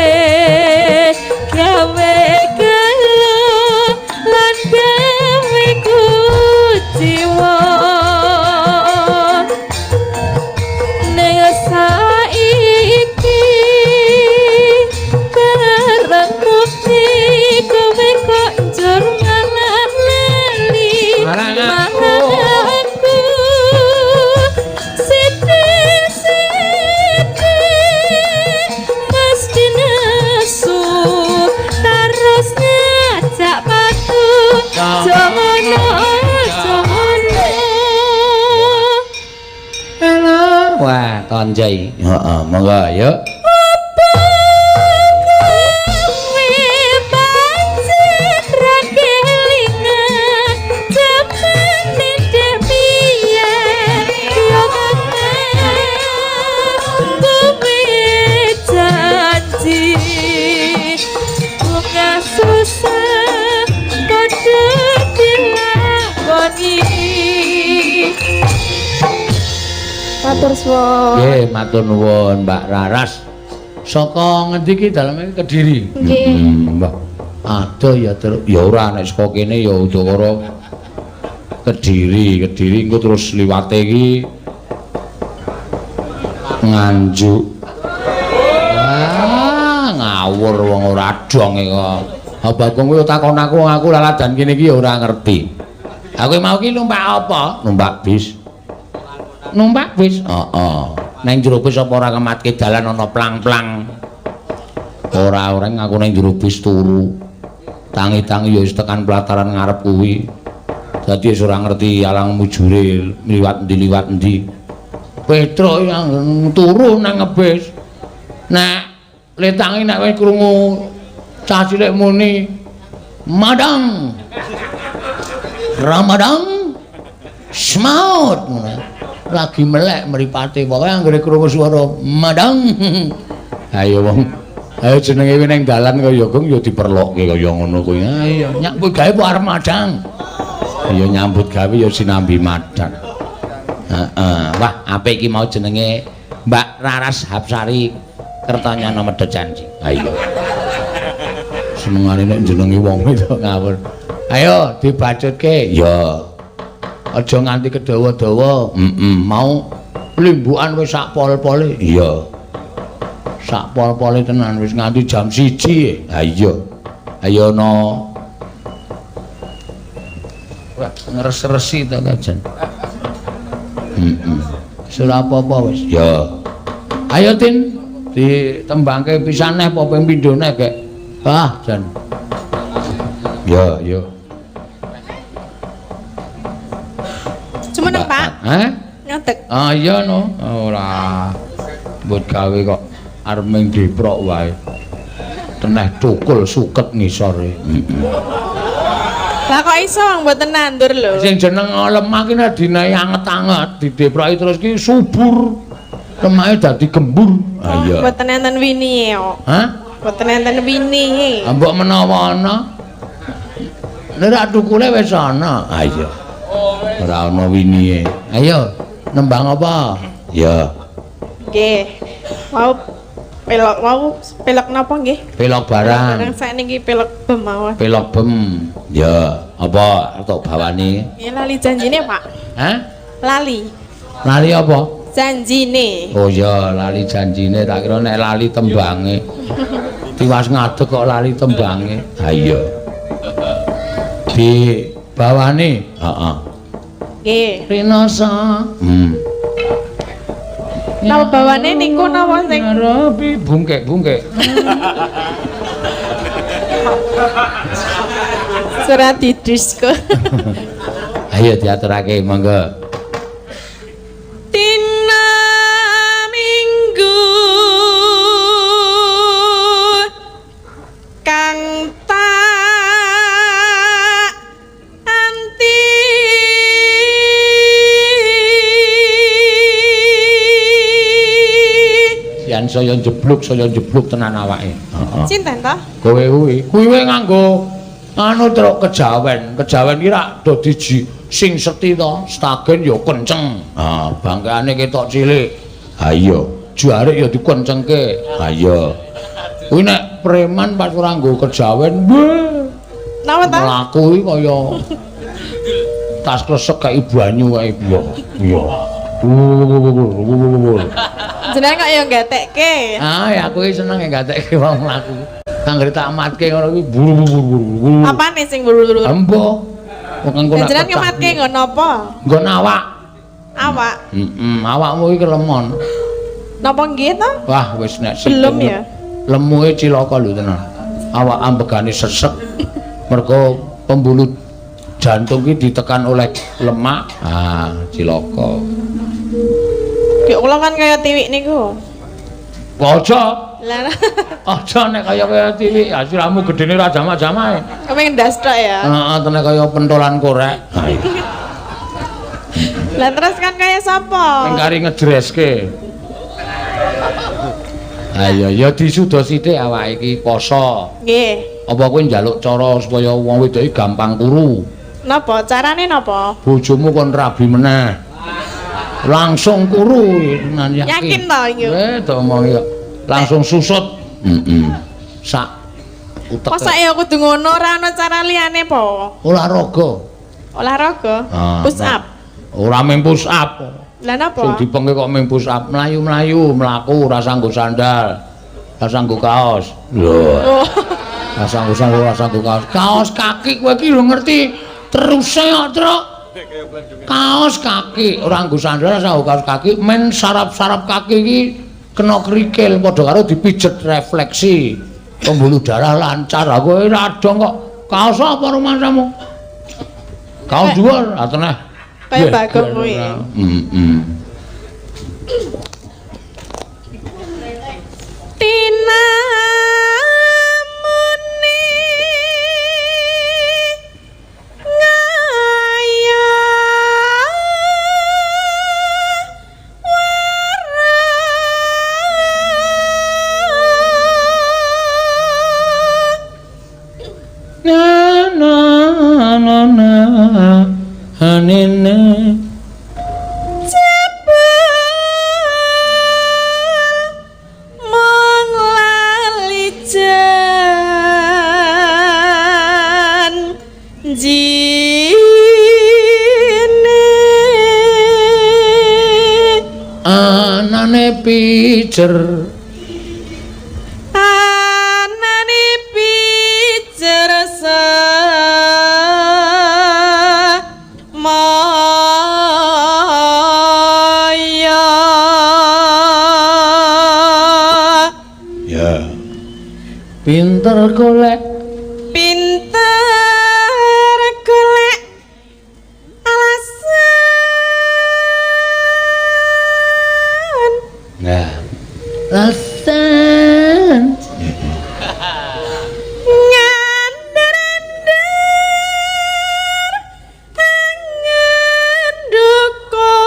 gawe keluh lan gawe kuciwa. Ning saiki bareng bukti kowe kok njur malah lali Marang aku. Marang aku. Sithik sithik mesti nesu terus ngajak patu. Jangan jangan. Wah, tonjai. Heeh, monggo yuk. Apa kowe pancen ra kelingan jamane dek biyen ya Kang Mas, kowe janji bunga susah padha dilakoni. Matur suwun. Nggih, matur nuwun, Mbak Raras. Saka ngendi iki daleme Kediri? Nggih. Mbah. Adoh ya terus ya ora nek saka kene ya Udakara Kediri, Kediri engko terus liwate iki Nganjuk. Ah, ngawur wong ora dong iki kok. Ha Bagong kuwi takon aku, aku laladan kene iki ya ora ngerti. Aku mau ki numpak apa? Numpak bis. Numpak bis? Heeh. Neng jero bis apa ora kematke dalan ana plang-plang? Ora ora aku neng jero bis turu. Tangi-tangi ya wis tekan pelataran ngarep kuwi. Dadi wis ora ngerti alang mujure liwat endi liwat endi. Petruk yang turu nang ngebis. Nek letangi nek wis krungu cah cilik muni madang. Ramadang smaut ngono. Lagi melek mripate pokoke anggere krungu swara madang. Ayo wong ayo jenenge kuwi ning dalan kaya gong ya diperlokke kaya ngono kuwi. Ayo nyambut gawe apa arep madang? Ayo nyambut gawe ya sinambi madang. Heeh. Wah, apik iki mau jenenge Mbak Raras Hapsari Kertanyana Medhot Janji. Ayo. Senengane nek jenenge wong itu ngawur. Ayo dibacutke. Ya. Aja nganti kedawa-dawa. Heeh, mau limbukan wis sak pol-pole. Iya. Sak pol-pole tenan wis nganti jam 1. Ha iya. Ayo no. Wah, ngres-resi to kajen. Heeh. Wis ora apa-apa wis. Ya. Ayo Tin, ditembangke pisan neh apa ping pindho neh, Gek. Ah, jan. Ya, ya. Jumeneng, Pak. Hah? Ngadeg. Ah iya no. Ora. Mbut gawe kok arep ming diprok wae. Teneh tukul suket ngisore. Heeh. Lah kok iso wong mboten nandur lho. Sing jeneng lemah ki nek dinae anget-anget, dideproki terus ki subur. Lemahe dadi gembur. Ah iya. Mboten enten winihe kok. Hah? Mboten enten winihe. Ah mbok menawa ana. Nek rak tukule wis ana. Ah iya. Ora ana winihe. Ayo nembang apa? Ya. Nggih. Mau pelok mau pelok napa nggih? Pelok barang. Barang sakniki pelok bem mawon. Pelok bem. Ya, apa tok bawani? Nggih lali janjine, Pak. Hah? Lali. Lali apa? Janjine. Oh iya, lali janjine tak kira nek lali tembange. Tiwas ngadeg kok lali tembange. Ha iya. Dibawani. Heeh. Nggih. Rinasa. Napa bawane niku napa sing ngarepi bungkek-bungkek. Surat didisko. Ayo diaturake monggo. Dina Minggu kang tak anti Yen saya jebluk tenan awake. Heeh. Sinten to? Kowe kuwi. Kuwi nganggo anu truk kejawen. Kejawen ki rak do diji sing seti to, stagen ya kenceng. Ha, bangkane ketok cilik. Ha iya, jarik ya dikencengke. Ha iya. Kuwi nek preman pas ora nggo kejawen, weh. Napa ta? Mlaku iki kaya tas kresek kayak banyu kae iya. Iya. Jenengan kok ya gatekke. Ah, ya aku iki seneng gatekke wong mlaku. Anggere tak matke ngono kuwi buru-buru. Apane sing buru-buru? Embo. Wong engko nak jenengan ngematke nggon apa? Nggon awak. Awak. Heeh, awakmu iki kelemon. Napa nggih to? Wah, wis nek belum ya. Lemuhe cilaka lho tenan. Awak ambegane sesek. Mergo pembuluh jantung ki ditekan oleh lemak. Ah, cilaka. Ki kula kan kaya tiwik niku. Aja. Lah. Aja nek kaya kaya tiwik, siramu gedene ra jamak-jamake. Kepengin ndas tok ya. Heeh, tenan kaya pentolan korek. Ha iya. Lah terus kan kaya sapa? Ning kari ngejreske. Ayo ya disuda sithik awake iki poso. Nggih. Apa kowe njaluk cara supaya wong wedok iki gampang kuru? Napa? Carane napa? Bojomu kon rabi meneh. Langsung kuru tenan yakin. Yakin to iki? Weh, to omongi kok. Langsung susut. Heeh. Sak utek. Kok ya kudu ngono ora ana cara liyane po? Olahraga. Olahraga? Push up. Ora mung push up. Lah napa? Sing dipengke kok mung push up, mlayu-mlayu, mlaku ora nganggo sandal. Ora nganggo kaos. Lho. Ora nganggo sandal, ora nganggo kaos. Kaos kaki kowe iki lho ngerti teruse kok, Truk. Kaos kaki, ora nganggo sandal, ora nganggo kaos kaki, men sarap-sarap kaki iki kena kerikil padha karo dipijet refleksi. Pembuluh darah lancar. Aku ora dong kok. Kaos apa rumangsamu? Kaos dhuwur, ateneh. Kaya Bagong kuwi. Heeh. Tinamune ngaya na na na na hanene jebul mung lali janjine anane pijer anane pijer semaya. Ya pinter golek, pinter golek alasan. Nah alasan ngandar-andar angen dukur.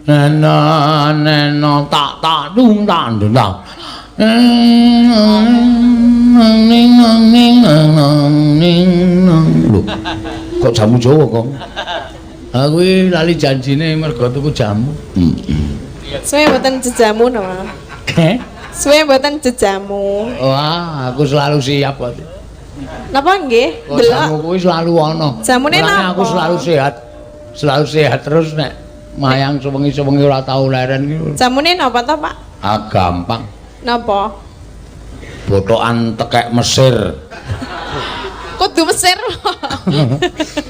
Nena nena tak tak dung tak dung tak ning ning ning ning. Lho, kok jamu Jawa kok? Aku iki lali janjine mergo tuku jamu. Heeh. Suwe mboten jejamu napa? Heh? Suwe mboten jejamu. Wah, aku selalu siap kok. Napa nggih? Kok jamu Delok. kuwi selalu ana. Jamune Mulane napa? aku selalu sehat. Selalu sehat terus nek mayang sewengi-sewengi ora tau leren iki. Jamune napa to, Pak? Ah, gampang. Napa? Botokan tekek Mesir. Kudu Mesir.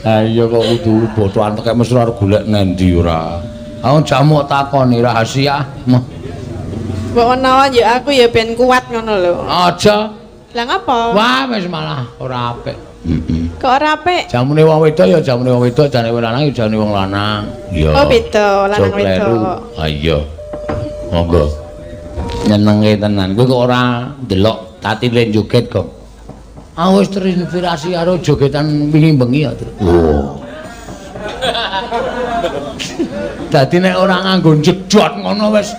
Ha iya kok kudu botokan tekek Mesir arep golek ngendi ora. Aku jamu takoni rahasia. Mbok menawa ya aku ya ben kuat ngono lho. Aja. Lah ngapa? Wah, wis malah ora apik. Heeh. Kok ora apik? Jamune wong wedok ya jamune wong wedok, jane wong lanang ya jane wong lanang. Iya. Oh beda, lanang wedok. Ha iya. Monggo. Nyenengke tenan. Kowe kok ora ndelok Tatile joget kok. Aku wis terinspirasi karo jogetan wingi bengi ya, Tru. Oh. Dadi nek ora nganggo jedot ngono wis.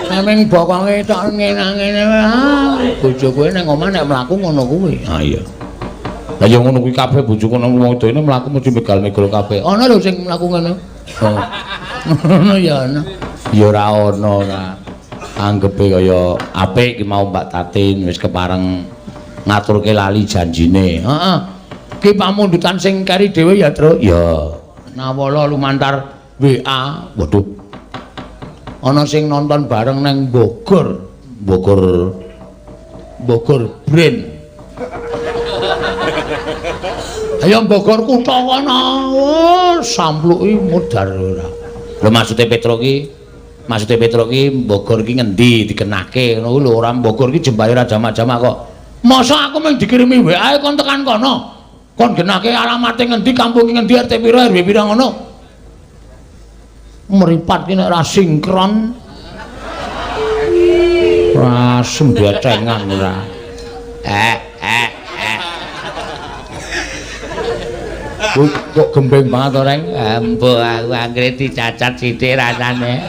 Nemeng bokonge tok ngene-ngene wae. Bojo kowe nang omah nek mlaku ngono kuwi. Ha iya. Lah ya ngono kuwi kabeh bojoku nang wong wedok mlaku mesti megal-megol kabeh. Ana lho sing mlaku ngono. Oh. Ngono ya ana. Ya ora ana ora. Anggepe kaya apik iki mau Mbak Tatin wis kepareng ngaturke lali janjine. Heeh. Ki pamundutan sing keri dhewe ya, Truk. Ya. Nawala lumantar WA. Waduh. Ana sing nonton bareng nang Bogor. Bogor. Bogor Brain. Ayo Bogor kutha kono. Oh, sampluki mudhar ora. Lho maksude Petro ki, maksude Petro ki Bogor ki ngendi dikenake ngono lho, ora Bogor ki jembare ra jamak-jamak kok. Masa aku mung dikirimi WA kon tekan kono. Kon genake alamate ngendi, kampung ngendi, RT pira, RW pira ngono. Meripat ki nek ora sinkron. Ora sembecengan ora. Kok gembeng banget to, Reng? Embo aku anggere dicacat sithik rasane.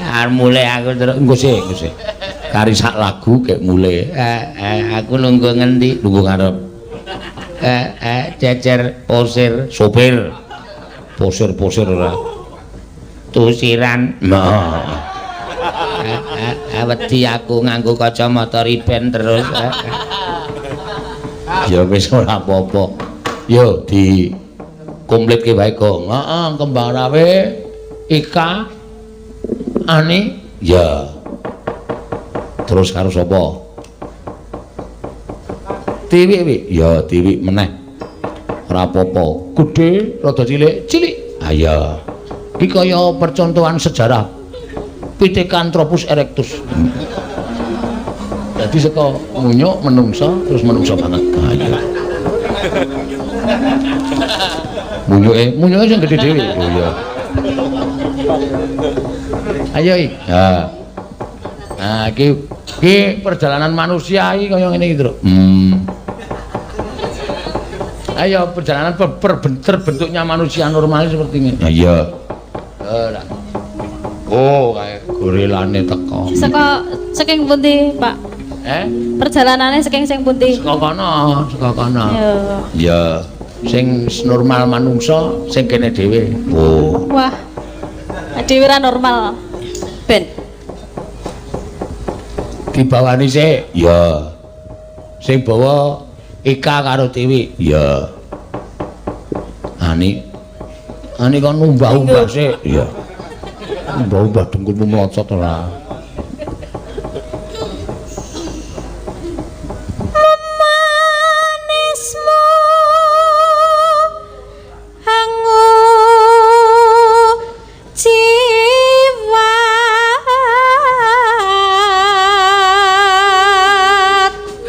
Arep mulih aku terus engko sik, engko sik. Kari sak lagu gek mulih. Aku nunggu ngendi? Nunggu ngarep. Cecer posir sopir. Posir-posir ora. Tusiran. Nah. Wedi aku nganggo kacamata riben terus. Ya wis ora apa-apa. Yo di komplitke wae kok. Heeh, Kembang Rawe, Ika, Ani, ya. Terus karo sapa? Tiwi wi. Ya, Tiwi meneh. Ora apa-apa. Gedhe, rada cilik, cilik. Ha iya. Iki kaya percontohan sejarah Pithecanthropus erectus. Dadi saka munyuk menungsa terus menungsa banget. Ha iya. Munyuke sing gedhe dhewe. Oh iya. Ayo iki. Ha. Nah, iki perjalanan manusia iki kaya ngene iki, Truk. Ayo perjalanan terbentuknya manusia normal seperti ini. Ya iya. Ora. Oh, kae gorilane teko. Saka saking pundi, Pak? Perjalanane saking sing pundi? Saka kono, saka kono. Ya. Ya. Sing normal manungsa sing kene dhewe. Oh. Wah. Dhewe ra normal. Ben. Dibawani sik. Ya. Sing bawa Ika karo Tiwi. Ya. Ani. Ani kon umbah-umbah sik. Iya. Umbah-umbah dengkulmu mlocot ora. Memanismu hangu jiwat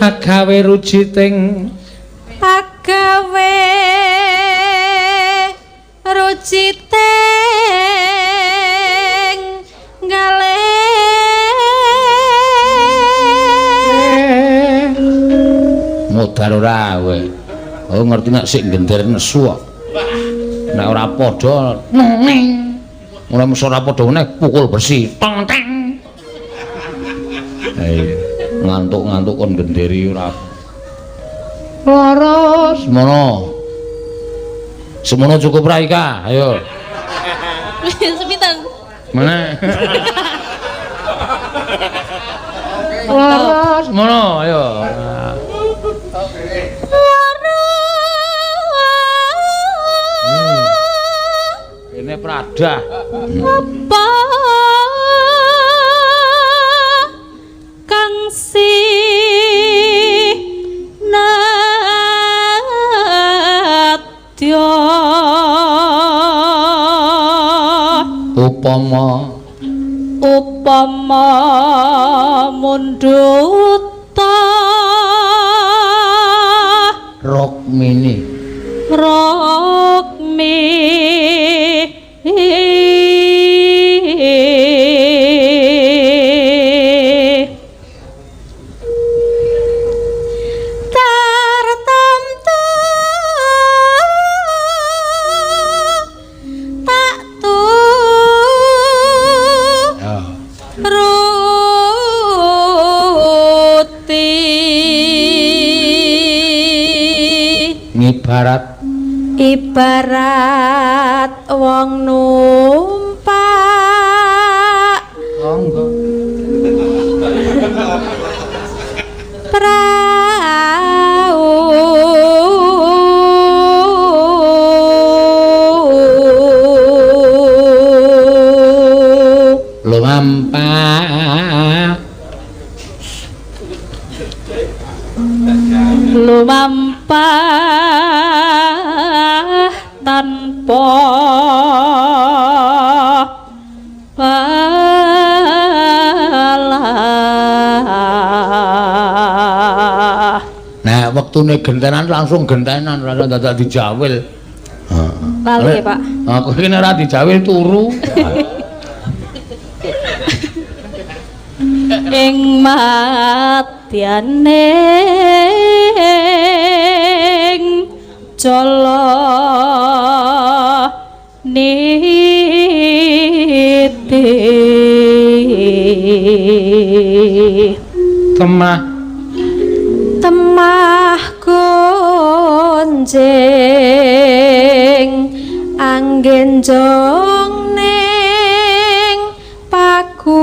agawe rujiting agawe rujiting gale modar ora kowe. Oh ngerti nek sik gender nesu kok. Nek ora padha ning. Ora mesti ora padha meneh pukul bersih. Tong teng. Ayo ngantuk-ngantuk kon genderi ora. Lara semono. Semono cukup ra Ika? Ayo. Sepinten? Mana? Lara semono ayo. Ini Pradah. Apa kang sinadya upama upama mundhuta Rukmini Rukmini tartamtu tak tu ruti ngibarat ibarat wong numpak monggo prau lumampah lumampah tanpa balah. Nah, wektune gentenan langsung gentenan ora dadak dijawil. Lali ya, Pak. Aku iki nek ora dijawil turu. Ing madyane jala niti temah temah lemah gonjing anggen jong ning paku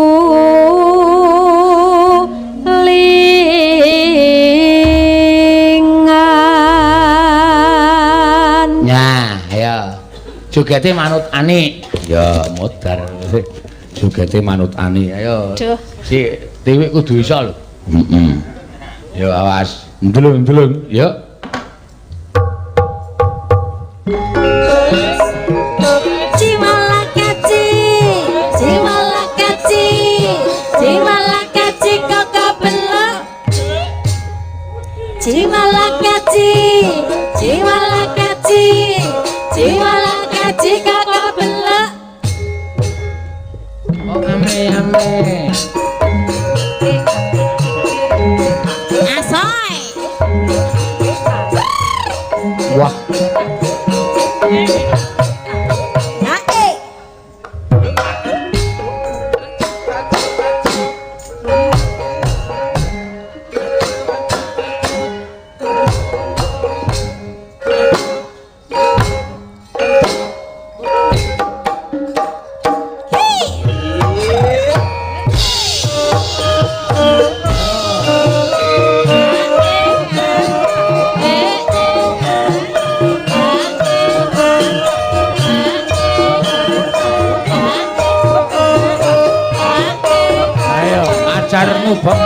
lingan. Nah, ayo. Jogete manut Ani. Ya, modar. Jogete manut Ani. Ayo. Duh. Si Tiwik kudu iso lho. Heeh. Yo awas. Ndelung-ndelung, yo. Cimalakaci, cimalakaci, cimalakaci koko belok. Cimalakaci, cimalakaci, cimalakaci koko belok. Oh, ame ame. Asoy. Wah. Naik. Ayo, ajarmu, Bok.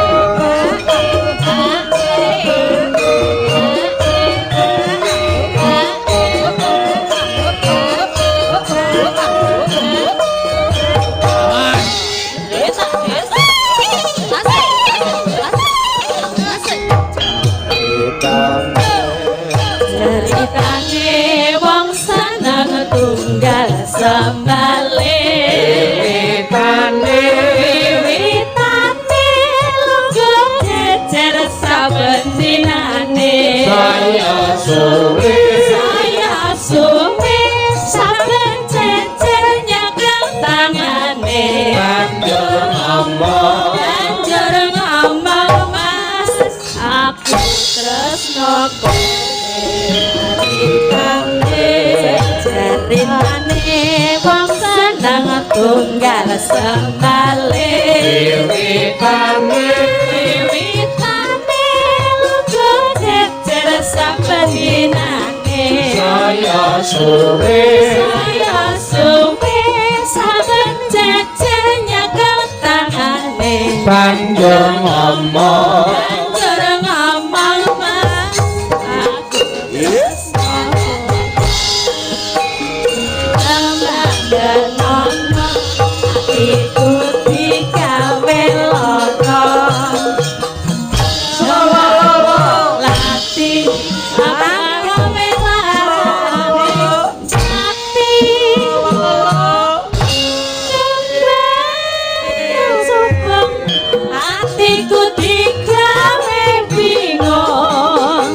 Ceritane wong seneng tunggal sembale. Wiwitane Wiwitane lungguh jejer saben dinane. saya suwe. Saya suwe saben jejer nyekel tangane. Banjur ngomong. Banjur ngomong mas, aku tresno kowe. Ceritane wong seneng tunggal sembale. Wiwitane Wiwitane lungguh jejer saben dinane. saya suwe. Saya suwe saben jejer nyekel tangane. Banjur ngomong. Banjur ngomong mas, aku tresno kowe. Atiku digawe lara. Lati gawe lara. Ati kembang subeng, atiku digawe bingung.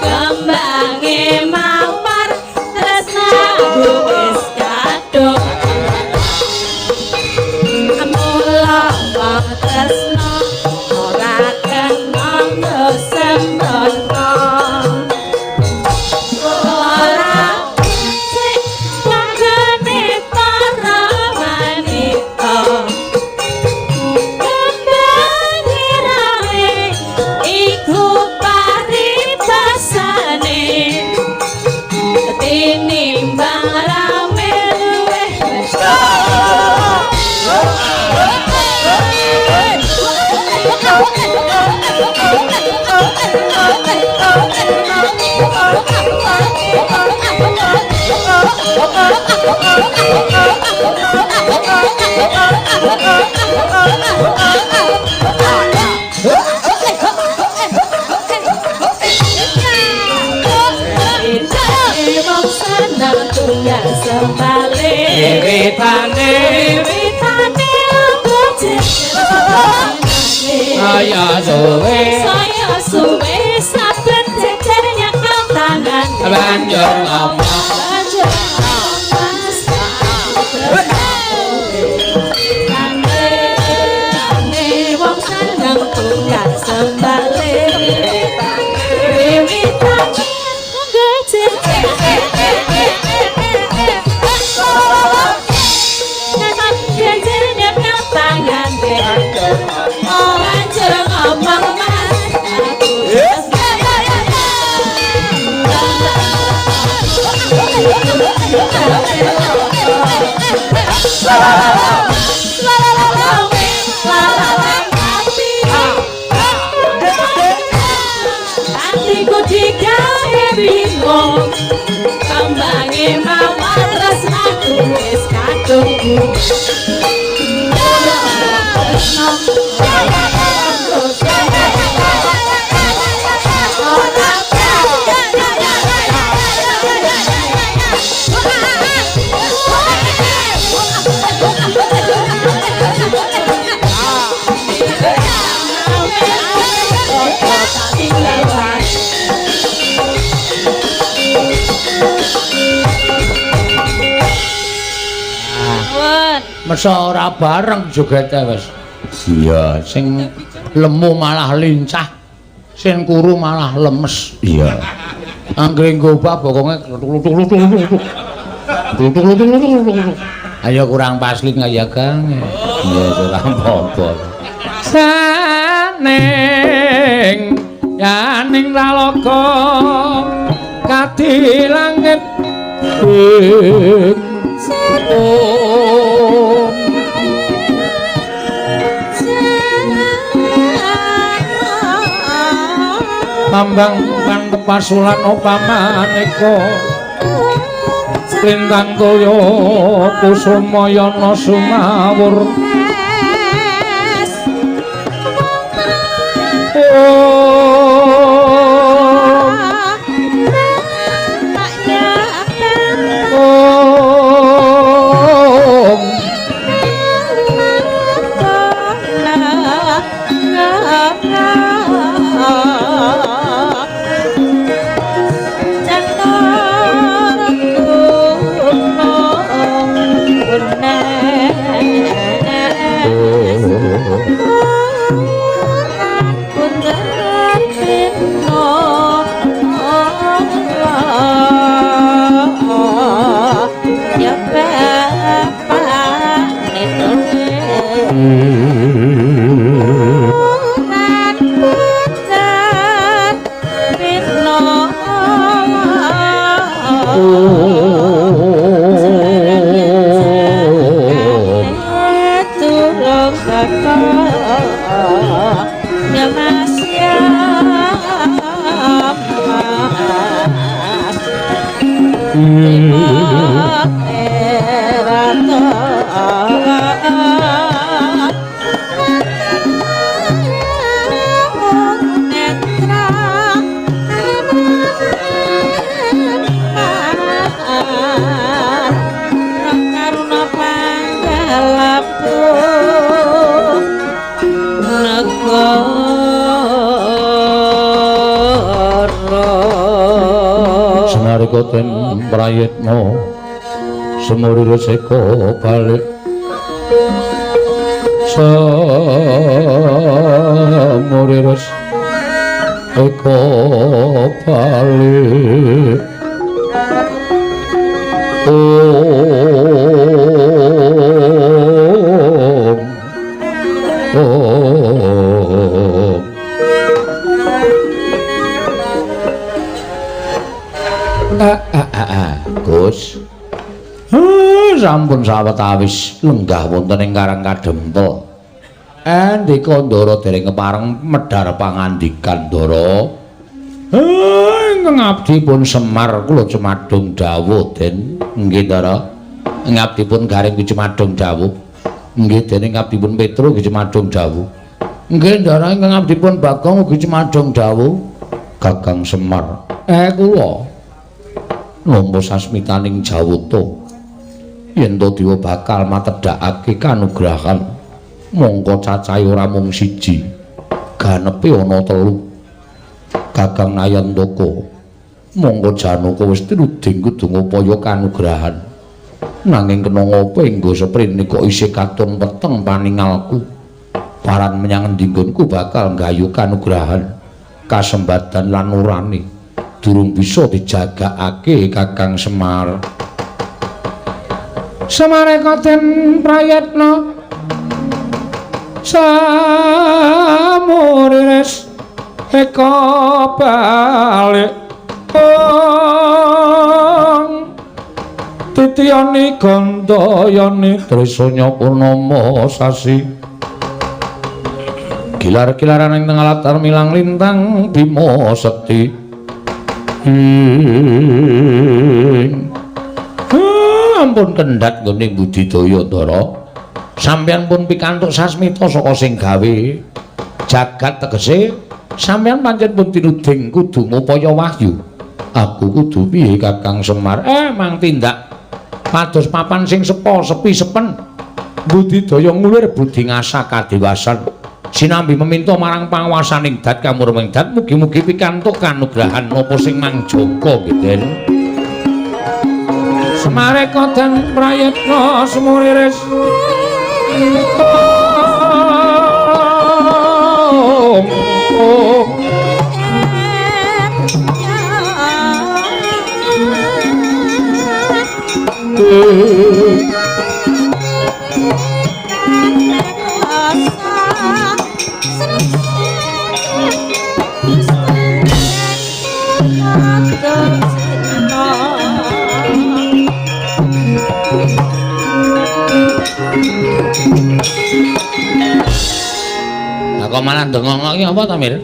Kembange mawar tresnaku wis kadung. Mula wong tresna ora kena sembrono. Ora becik panggone para wanita. Kembange rame iku paribasane. Tinimbang rame luwih wong seneng tunggal sembale. Wiwitane Wiwitane lungguh jejer saya suwe. Saya suwe saben jejer nyekel tangane. Banjur ngomong. Banjur ngomong mas, aku tresno kowe. Tane wong seneng tunggal sembale. Atiku digawe bingung, kambange mawar tresnaku wis kadung. Mesa ora bareng jogete wis. Iya, sing lemu malah lincah, sing kuru malah lemes. Iya. Anggere ngobah bokonge klutuk-klutuk. Klutuk-klutuk. Ayo kurang pasling ya, Kang. Iya, ora apa-apa. Saning yaning laloka kadi langit Tambang pantepasulan upamaneka lintang toya kusumayana sumawur. Senarika den prayitna semuri reseka balik semuri reseka balik. Om Om Gus. Sampun sawetawis lenggah wonten ing Karang Kadempel. Ndika Ndara dereng kepareng medhar pangandikan Ndara. Ingkang abdi pun Semar kula cumadung dawuh Den. Nggih Ndara. Ing abdi pun Gareng cumadung dawuh. Nggih Den ing abdi pun Petro cumadung dawuh. Nggih Ndara ingkang abdi pun Bagong ugi cumadung dawuh. Kakang Semar. Kula nampa sasmitaning Jawata yen to dewa bakal matedhakake kanugrahan mongko cacahe ora mung siji ganepe ana telu. Kakang Nayantaka mongko Janaka wis truding kudu ngupaya kanugrahan nanging kena ngapa enggo seprene kok isih katon peteng paningalku paran menyang endi nggonku bakal nggayuh kanugrahan kasembadan lan urane durung bisa dijagakake Kakang Semar. Semareka den prayatna samuriris eka balik ong titiya Yoni Gandayani Trisanya Purnama sasi gilar-gilaran ing tengah latar milang lintang Bima Sekti. Ampun kendhat nggone budidaya Ndara. Sampeyan pun pikantuk sasmita saka sing gawe jagat, tegese sampeyan pancen pun tinuding kudu ngupaya wahyu. Aku kudu piye Kakang Semar? Mang tindak pados papan sing sepo sepi sepen, budidaya ngulir budi ngasah kadewasan, sinambi meminta marang panguwasaning dat kamurming dat, mugi-mugi pikantuk kanugrahan napa sing mangjaka nggih Den. Semareka dan prayitna sumuriris. Lah kok malah ndengongok iki apa ta, Mir?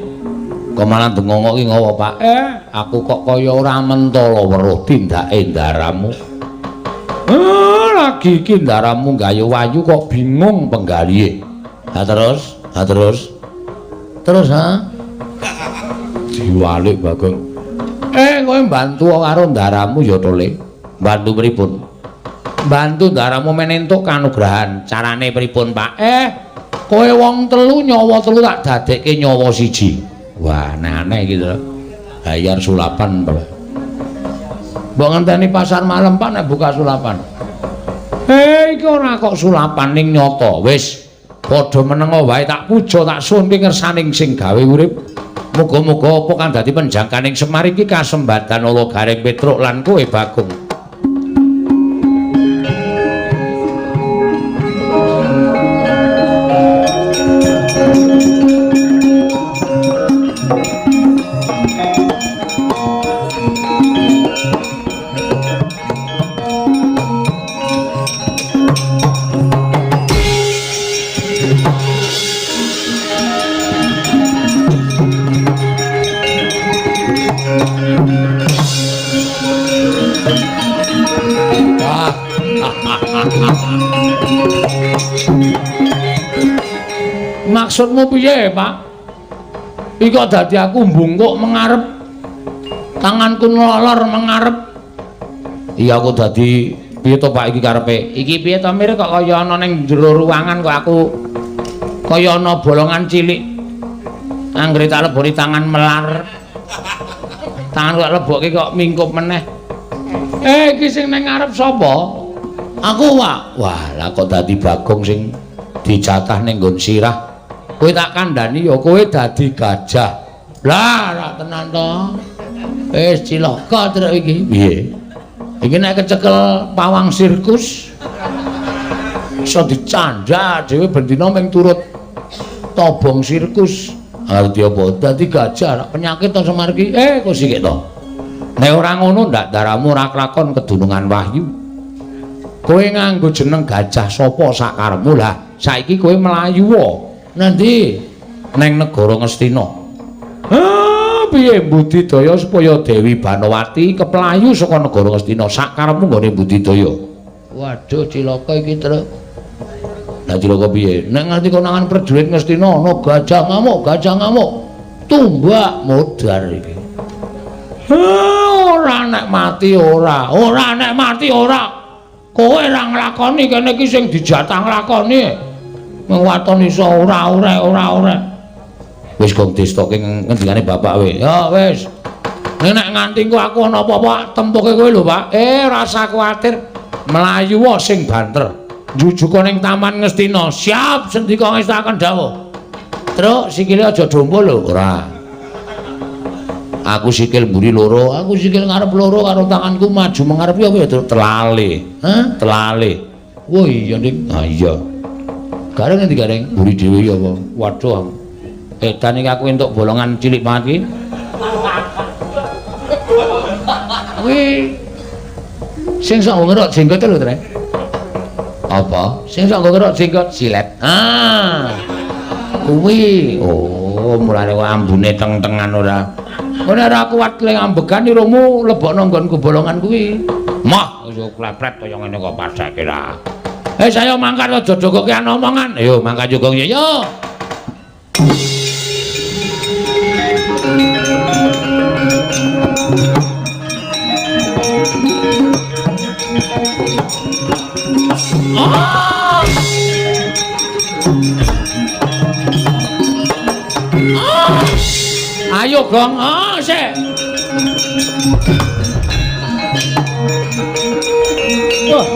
Kok malah ndengongok iki ngopo, Pak? Aku kok kaya ora mentala weruh tindake ndaramu. Lagi iki ndaramu gayu wayu kok bingung penggalihe. Ha terus, ha terus. Terus ha? Diwalik Bagong. Kowe mbantu karo ndaramu ya to, Le? Mbantu pripun? Mbantu ndaramu men entuk kanugrahan. Carane pripun, Pak? Kowe wong telu nyawa telu tak dadekke nyawa siji. Wah, aneh-aneh iki to. Bayar sulapan, Pak. Mbok ngenteni pasar malam, Pak, nek buka sulapan. Iki ora kok sulapan ning nyata. Wis padha menenga wae, tak puja tak suwun ngersaning sing gawe urip. Muga-muga apa kang dadi penjangkaning Semar iki kasembadan ala Gareng Petruk lan kowe Bagong. Maksudmu piye, Pak? Iki kok dadi aku mbungkuk mengarep, tanganku nlolor mengarep. Iya aku dadi piye to, Pak, iki karepe? Iki piye to, Mir, kok kaya ana ning jero ruangan kok aku kaya ana bolongan cilik. Anggere tak leboni tangan melar. Tangan kok lebokke kok mingkup meneh. Iki sing ning ngarep sapa? Aku, Pak. Wah, lah kok dadi Bagong sing dijatah ning nggon sirah. Kowe tak kandhani ya kowe dadi gajah. Lah, ora tenan to. Wis cilaka truk iki. Piye? Iki nek kecekel pawang sirkus iso dicandha dhewe bendina mung turut tobong sirkus. Arti apa? Dadi gajah penyakit to Semar iki. Kok sikik to. Nek ora ngono ndak daramu ora klakon kedunungan wahyu. Kowe nganggo jeneng gajah sapa sakarepmu lah. Saiki kowe mlayu wae. Nanti neng negara Ngastina. Piye budidaya supaya Dewi Banowati keplayu saka negara Ngastina sakarepmu nggone budidaya. Waduh cilaka iki, Truk. Lah cilaka piye? Nek nganti konangan prajurit Ngastina ana gajah ngamuk, gajah ngamuk. Tumbak modar iki. Ora nek mati ora, ora nek mati ora. Kowe ora nglakoni kene iki sing dijatah nglakoni. Mung waton iso ora ora ora ora. Wis gong distoke ngendikane bapak we. Ya wis. Nek nganti engko aku ana apa-apa tempuke kowe lho, Pak. Rasa kuwatir. Mlayu wae sing banter. Njujuka ning Taman Ngastina. Siap sendika ngestakaken dawuh. Truk sikile aja dompo lho. Ora. Aku sikil mburi loro, aku sikil ngarep loro karo tanganku maju mengarep ya apa ya Truk? Telale. Hah? Telale. Wah iya Dik. Ha iya. Gareng endi Gareng? Mburi dhewe ya apa? Waduh. Edan iki aku entuk bolongan cilik banget iki. Kuwi Sing sok ngerok jenggot lho, Tre. Apa? Sing sok ngerok jenggot silet. Ah. Kuwi. Oh, mulane kok ambune teng-tengan ora. Ora ora kuat le ambegan irungmu lebokno nggonku bolongan kuwi. Mah, wis klepret kaya ngene kok pasake ra. Eh, saya mangkat aja jogokean omongan. Ayo mangkat juga yo. Ah! Ah! Ayo gong, ah sik. Wah.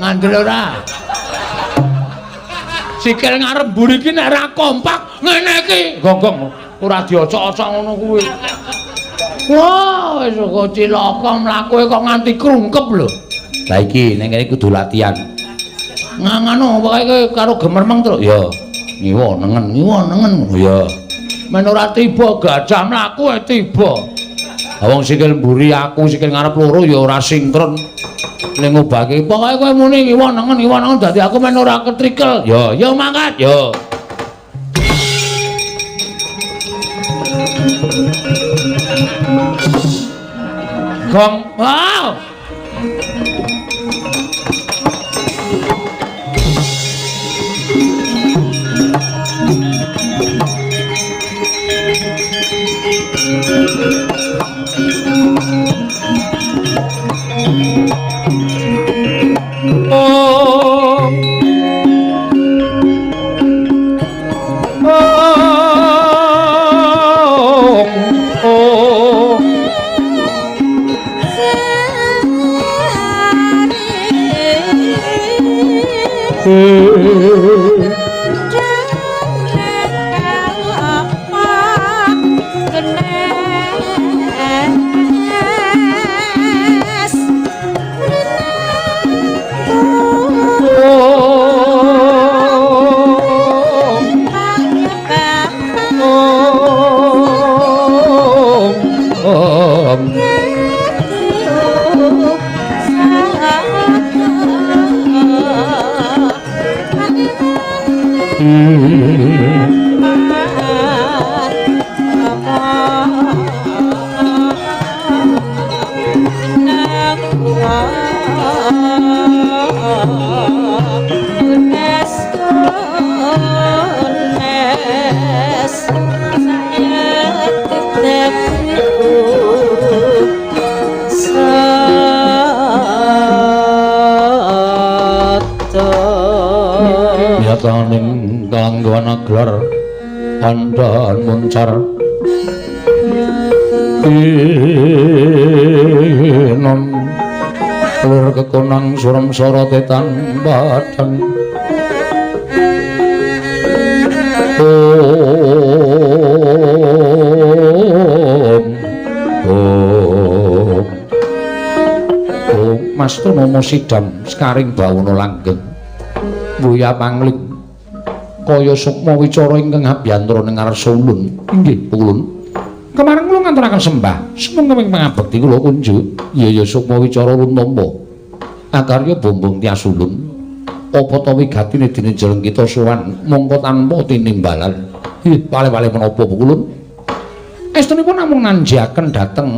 Ngandel ora? Sikil ngarep mburi iki nek ora kompak ngene iki. Gonggong ora diocok-ocok ngono kuwi. Wah, wis kok cilaka mlaku kok nganti krungkep lho. Lah iki ning kene kudu latihan. Ngangano pokoke karo gemermeng terus. Ya, ngiwa nengen, ngiwa nengen ngono ya. Men ora tiba gajah mlaku e tiba. Ha wong sikil mburi aku sikil ngarep loro ya ora sinkron. Ning ngobake pokoke kowe muni ngiwa nengen dadi aku men ora ketrikel. Ya, ya mangkat ya. Gong. Wow. Oh. Oh. Oh. Nyataning kanggo gelar andhan muncar inon lir kekonang surem sorote tanpa dan om om om Mas Tonomo sidam sekaring bawono langgeng buya pangling kaya sukma wicara ingkang abiyantara ing ngarsa ulun. Inggih ulun. Kemareng kula nganturaken sembah sumangga ing pangabekti kula kunjuk. Iya ya sukma wicara ulun tampa. Akarya bombong tias ulun. Apa ta wigatine dene jeleng kita sowan mongko tanpa tinimbalan. Ih, pale-pale menapa ulun? Estunipun namung nanjiaken dhateng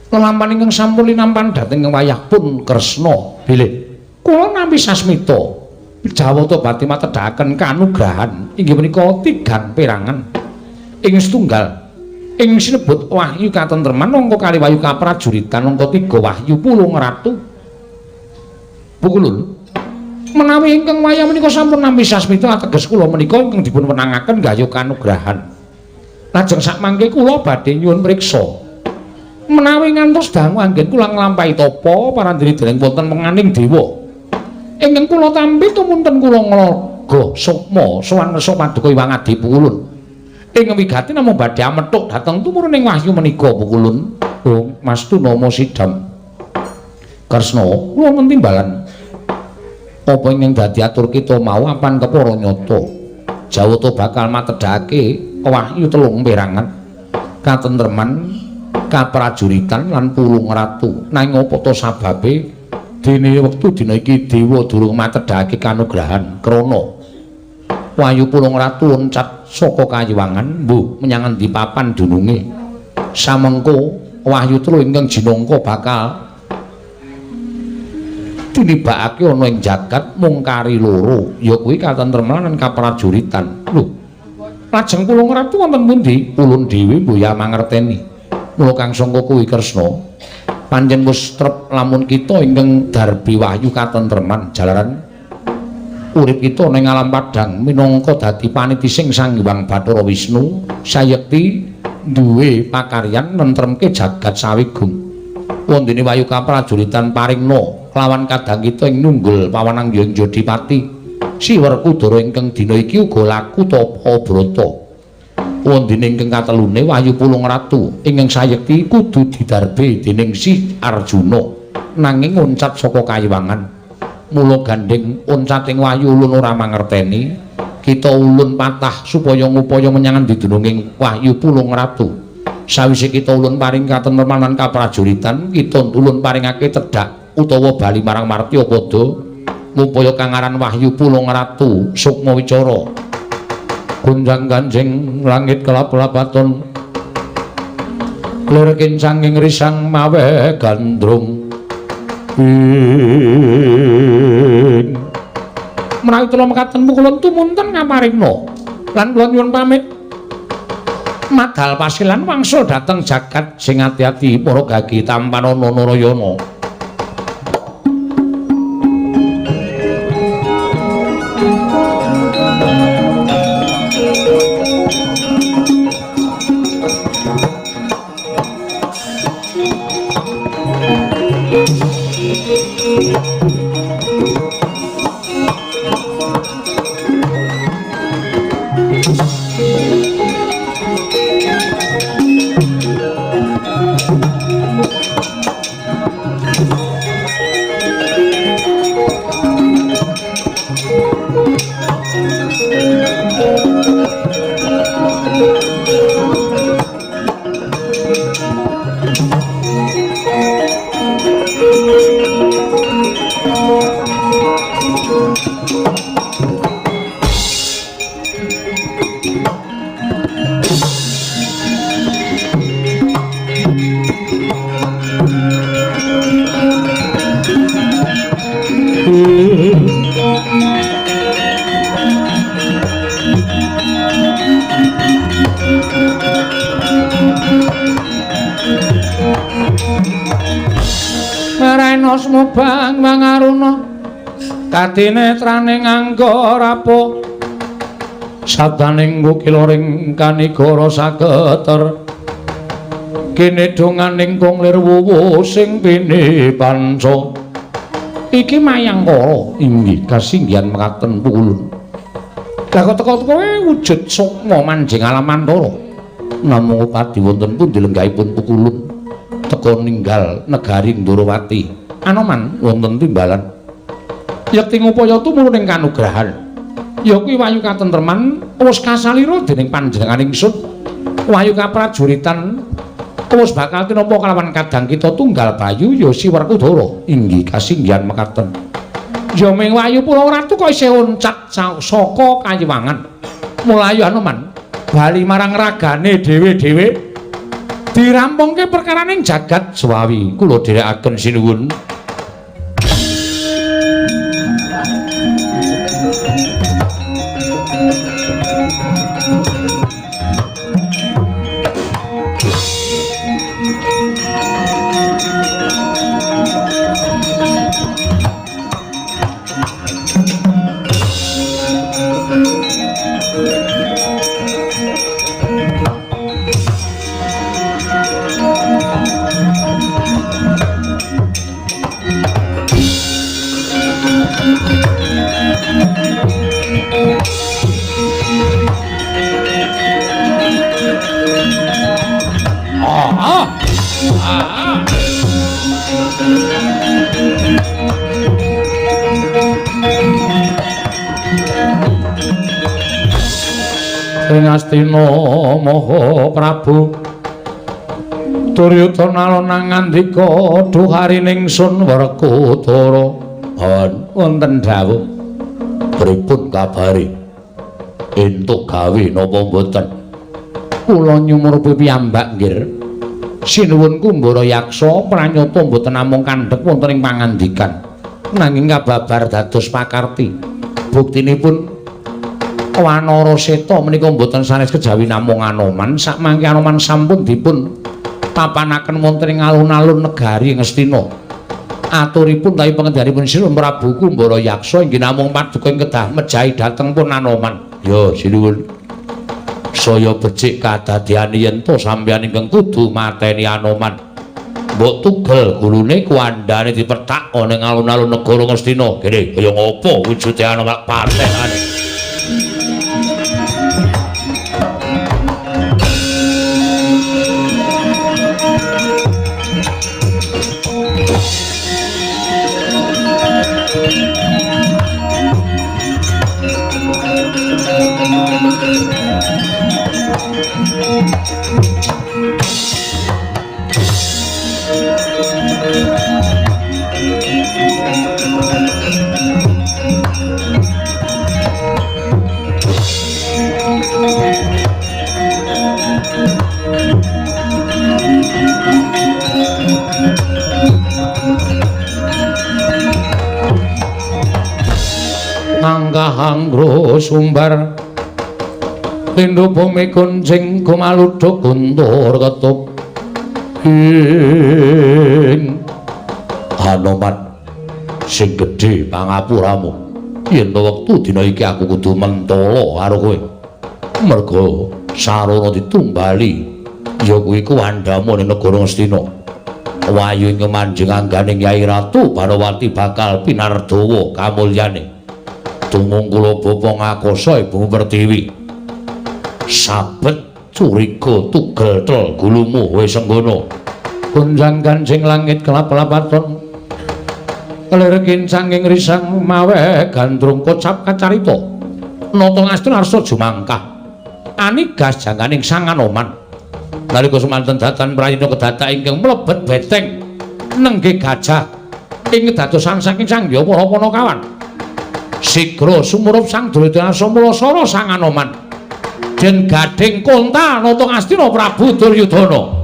lelampahan ingkang sampun linampan dhateng wayah pun Kresna. Bilih kula nampi sasmita Jawata bati matedhaken kanugrahan inggih menika tigang perangan ing setunggal ing sinebut wahyu katentreman angka kali wahyu kaprajuritan angka 3 wahyu pulung ratu. Pukulun menawi ingkang wayah menika sampun nampi sasmita ateges kula menika ingkang dipun wenangaken gayuh kanugrahan. Lajeng sakmangke kula badhe nyuwun priksa menawi ngantos dangu anggen kula nglampahi tapa parandene dereng wonten menganing dewa. Ingkang kula tampi tumunten kula nglaga sukma sowan ngersa paduka Hyang Adi Pukulun. Ing wigati namung badhe amethuk dhateng tumurun ing wahyu menika pukulun. Oh, Mas Tunama Sidam. Kresna, kula wonten timbalan. Apa ingkang dadi atur kita mau apan kepara nyata. Jawata bakal matedhake wahyu telung perangan. Katentreman, kaprajuritan lan Pulung Ratu. Nanging apa ta sababe dene wektu dina iki dewa durung matedhake kanugrahan krana Wahyu Pulung Ratu loncat saka kayiwangan mbuh menyang endi papan dununge. Samengko wahyu telu ingkang jinangka bakal tinibakake ana ing jagat mung kari loro, ya kuwi katentreman lan kaprajuritan. Lho, lajeng Pulung Ratu wonten pundi? Ulun dhewe mbuh ya mangerteni. Mula kang sangka kuwi Kresna, pancen wis trep lamun kita ingkang darbi wahyu katentreman jalaran urip kita ning alam padhang minangka dadi panitising Sang Hyang Bathara Wisnu sayekti duwe pakaryan nentremke jagat sawigung. Wondene wahyu kaprajuritan paringna kelawan kadang kita ing nunggul pawanang ing Jodipati Si Werkudara ingkang dina iki uga laku tapa brata. Wondene ingkang katelune wahyu Pulung Ratu ingkang sayekti kudu didarbe dening Si Arjuna nanging oncat saka kayiwangan. Mula gandheng oncating wahyu ulun ora mangerteni, kita ulun patah supaya ngupaya menyang didununging wahyu Pulung Ratu. Sawise kita ulun paring katentreman lan kaprajuritan, kita ulun paringake tedhak utawa bali marang martya padha ngupaya kang aran wahyu Pulung Ratu sukma wicara. Gonjang ganjing langit kelap-lapaton lir kincanging risang mawe gandrung. Menawi kula mekaten kula tumunten ngaparingna lan kula nyuwun pamit madal pasilan wangsul dhateng jagat sing ati-ati para gagi tampanana Narayana. Mubang mangaruna katinetrane nganggo rapo sadaning bukiloring kanigara saketer kene donganing kong lir wuwu sing pini panca. Iki mayangkara inggih kasinggihan mekaten pukulun. Lah kok teka-teka wujud sukma manjing alamantara namung upadi wonten pundi lenggahipun pukulun teka ninggal negari Ndorowati. Anoman wonten timbalan yekti ngupaya tumurun ing kanugrahan ya kuwi wahyu katentreman wis kasalira dening panjenengan ingsun. Wahyu kaprajuritan wis bakal tinampa kalawan kadang kita tunggal bayu ya Si Werkudara inggih kasinggihan mekaten. Ya ming wahyu Pulung Ratu kok isih oncat saka kayiwangan. Mulayu Anoman bali marang ragane dhewe-dhewe dirampungke perkaraning jagat Swawi. Kula dherekaken sinuwun. Ing Astina Maha Prabu Duryudana lonang ngandika duharining sun Werkudara wonten dawuh pripun kabare entuk gawe napa mboten kula nyumurupi piyambak nggih sinuwun Kumbara Yaksa pranyata mboten namung kandhek wonten ing pangandikan nanging kababar dados pakarti buktinipun Wanara Seta menika mboten sanes kejawi namung Anoman sakmangke Anoman sampun dipun papanaken wonten ing alun-alun negari Ngastina aturipun tawi pangendhanipun Sinuwun Prabu Kumbara Yaksa inggih namung paduka ing kedah mejahi dhateng pun Anoman. Ya sinuwun saya becik kadadeyan yen to sampeyan ingkang kudu mateni Anoman mbok tugel gulune kuandane dipethak ana ing alun-alun negara Ngastina kene kaya ngopo wujude Anoman patenane. Anggo sumbar lindhu bumi kuncing gumaluduk guntur ketup ing Anoman sing gedhe pangapuramu yen to wektu dina iki aku kudu mentala karo kowe merga sarana ditumbali ya kuwi kuwandhamu ning negara Ngastina wayu ing manjing angganing Yai Ratu Barawati bakal pinardawa kamulyane tumungkula bapa ngakosa Ibu Pertiwi sabet curiga tugel tel gulumu wis senggono gonjang ganjing langit kelap-lapaton lir kincang ing risang mawe gandrung kocap kacarita nata ngastina arsa jumangkah anigas jangganing Sang Anoman nalika semanten datan prayitna kedadak ingkang mlebet beteng nenggih gajah ing kedadosan saking Sang Hyang para Panakawan sigra sumurup Sang Duryudana Mulasara Sang Anoman den gadhing konta nata Ngastina Prabu Duryudana.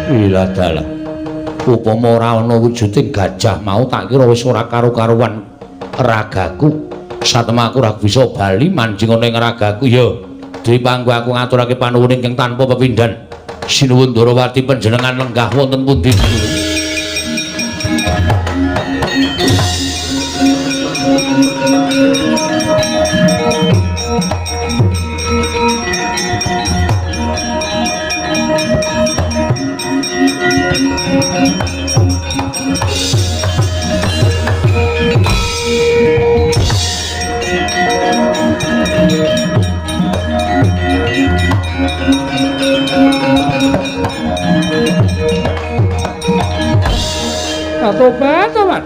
Wiladalah upama ora ana wujuding gajah mau tak kira wis ora karu-karuan ragaku satema aku ora bisa bali manjing ana ing ragaku ya dipangku aku ngaturake panuwun ingkang tanpa pepindhan sinuwun Ndorowati panjenengan lenggah wonten pundi. Tobat, tobat.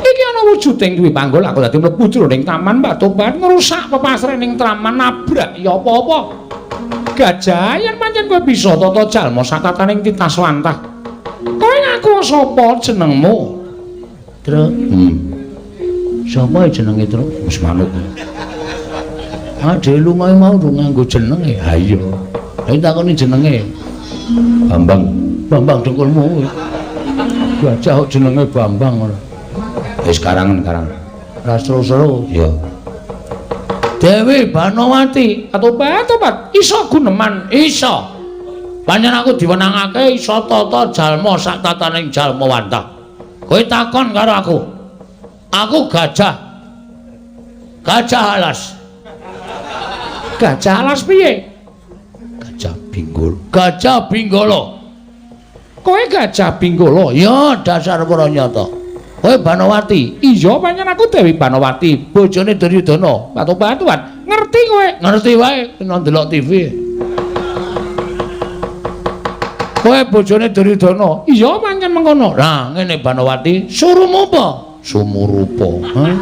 Iki ana wujuding duwe panggul aku dadi mlebu jroning taman Mbak Tobat ngrusak pepasrening taman nabrak ya apa-apa. Gajah yen pancen kowe bisa tata jalma sakataning titas wantah. Kowe ngaku sapa jenengmu? Tru. Sapa jenenge Tru? Wis manut. Ah dhewe lunga mau durung nganggo jenenge. Ha iya. Lah takoni jenenge. Bambang. Bambang dengkulmu. Gajah kok jenenge Bambang ora. Wis karangan-karangan. Ora seru-seru. Ya. Dewi Banowati atobat-tobat iso guneman iso. Pancen aku diwenangake iso tata jalma sak tataning jalma wantah. Kowe takon karo aku. Aku gajah. Gajah alas. Gajah alas piye? Gajah Binggolo. Gajah Binggolo. Kowe Gajah Binggolo? Ya dasar para nyata. Kowe Banowati? Iya pancen aku Dewi Banowati, bojone Duryudana. Patu-patuan. Ngerti kowe? Ngerti wae, kena ndelok TV. Kowe bojone Duryudana? Iya pancen mengkono. Lah ngene Banowati, surumu apa? Sumurupa. Hah?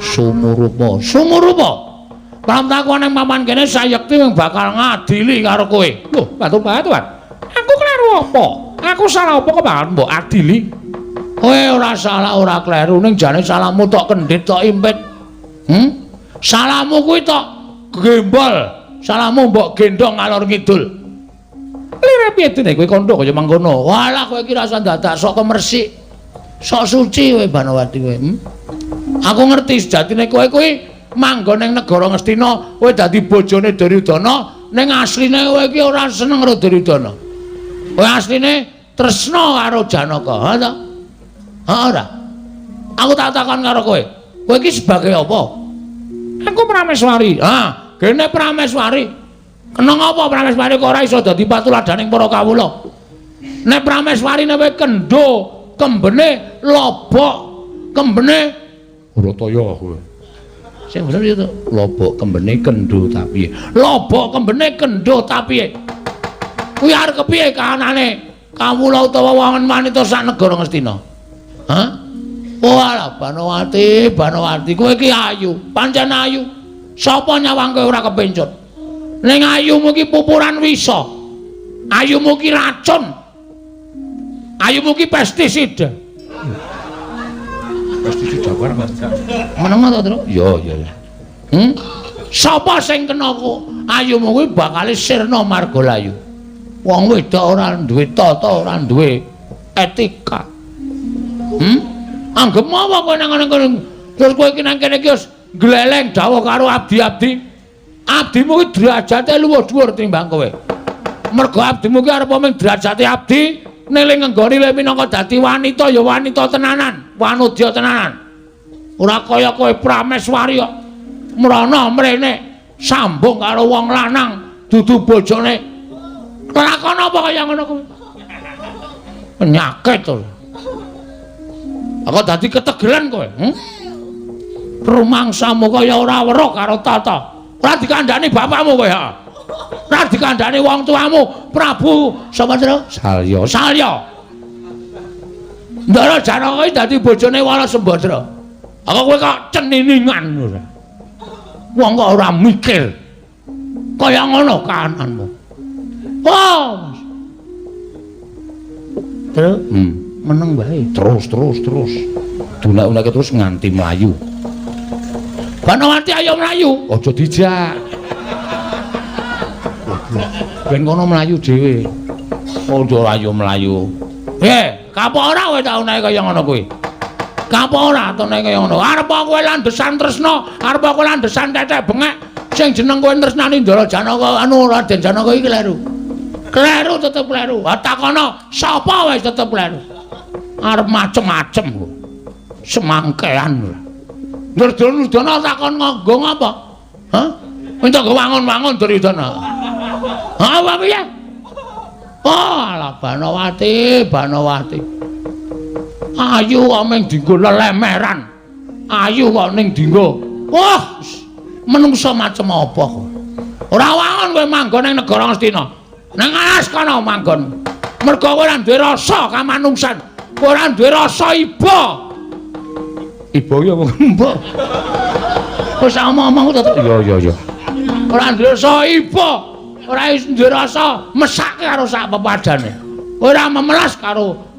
Sumurupa. Sumurupa. Pramtaku nang papan kene sayekti wing bakal ngadili karo kowe. Lho, patu-patuan. Aku kleru apa? Aku salah apa kok bakal mbok adili? Kowe ora salah, ora kleru, ning jane salahmu tok kendhit tok impit. Salahmu kuwi tok gembol, salahmu mbok gendhong ngalor ngidul. Lire piye dene kowe kandha kaya mangkono? Walah kowe iki rasa dadak sok kemersik. Sok suci kowe Banowati kowe. Aku ngerti sejatine kowe kuwi manggon ning negara Ngastina, kowe dadi bojone Duryudana, ning asline kowe iki ora seneng karo Duryudana. Kowe asline tresna karo Janaka, ha ta? Ha ora. Aku tak takon karo kowe. Kowe iki sebagai apa? Aku Prameswari. Ha, gene Prameswari. Kena ngapa Prameswari kok ora iso dadi patuladaning para kawula? Nek Prameswari nek kowe kendho, kembene lobok, kembene Brataya kowe. Sing bener itu lobok kembene kendho tapiye. Lobok kembene kendho tapiye. Kuwi arep kepiye kahanane kawula utawa wong wanita sak negara Ngastina? Hah? Walah Banowati, Banowati, kowe iki ayu, pancen ayu. Sapa nyawang kowe ora kepencut? Ning ayumu iki pupuran wisa. Ayumu iki racun. Ayumu iki pestisida. Pestisida barang. Meneng ta, Tru? Iya, iya, iya. Sapa sing kena ku ayumu kuwi bakal sirna marga layu. Wong wedok ora duwe tata, ora duwe etika. Anggep apa kowe nang ngene terus kowe iki nang kene iki wis gleleng dawuh karo abdi-abdi. Abdimu iki derajate luwih dhuwur timbang kowe. Mergo abdimu iki arep mung derajate abdi, neling ngenggoni le minangka dadi wanita ya wanita tenanan, wanudya tenanan. Ora kaya kowe Prameswari kok. Mrana mrene sambung karo wong lanang dudu bojone. Kelakon apa kaya ngono kuwi? Penyakit to. Aku dadi ketegelen kowe, Rumangsamu kaya ora weruh karo tata. Ora dikandhani bapakmu kowe, ha. Ora dikandhani wong tuamu, Prabu sapa jenenge? Salya. Salya. Ndara Janaka iki dadi bojone Wala Sembadra. Aku kowe kok ceniningan ora. Wong kok ora mikir. Kaya ngono kahananmu. Wah. Terus, meneng wae. Terus. Dunak-unake terus nganti mlayu. Banowati ayo mlayu. Aja dijak. Ben kono mlayu dhewe. Aja ayo mlayu. Kapok ora kowe tak unahe kaya ngono kuwi? Kapok ora tone kaya ngono? Arep kowe landesan tresna, arep kowe landesan tetek bengek sing jeneng kowe tresnani Ndara Janaka anu Raden Janaka iki kleru. Kleru tetep kleru. Ha takono sapa wis tetep kleru. Arep macem-macem kok. Semangkean ora. Duryudana takon nganggo ngapa? Hah? Entuk wangun-wangun Duryudana. Ha apa piye? Oh, alah Banowati, Banowati. Ayu kok mung dienggo lelemeran. Ayu kok ning dienggo. Wah, menungsa macem apa kok. Ora wangun kowe manggon ning negara Ngastina. Nang alas kono manggon. Mergo kowe ora duwe rasa kamanungsan. Kowe ora duwe rasa iba. Iba ya apa mbok. Wis omong-omong tetep iya iya iya. Ora duwe rasa iba. Ora duwe rasa mesake karo sak pepadane. Ora memelas karo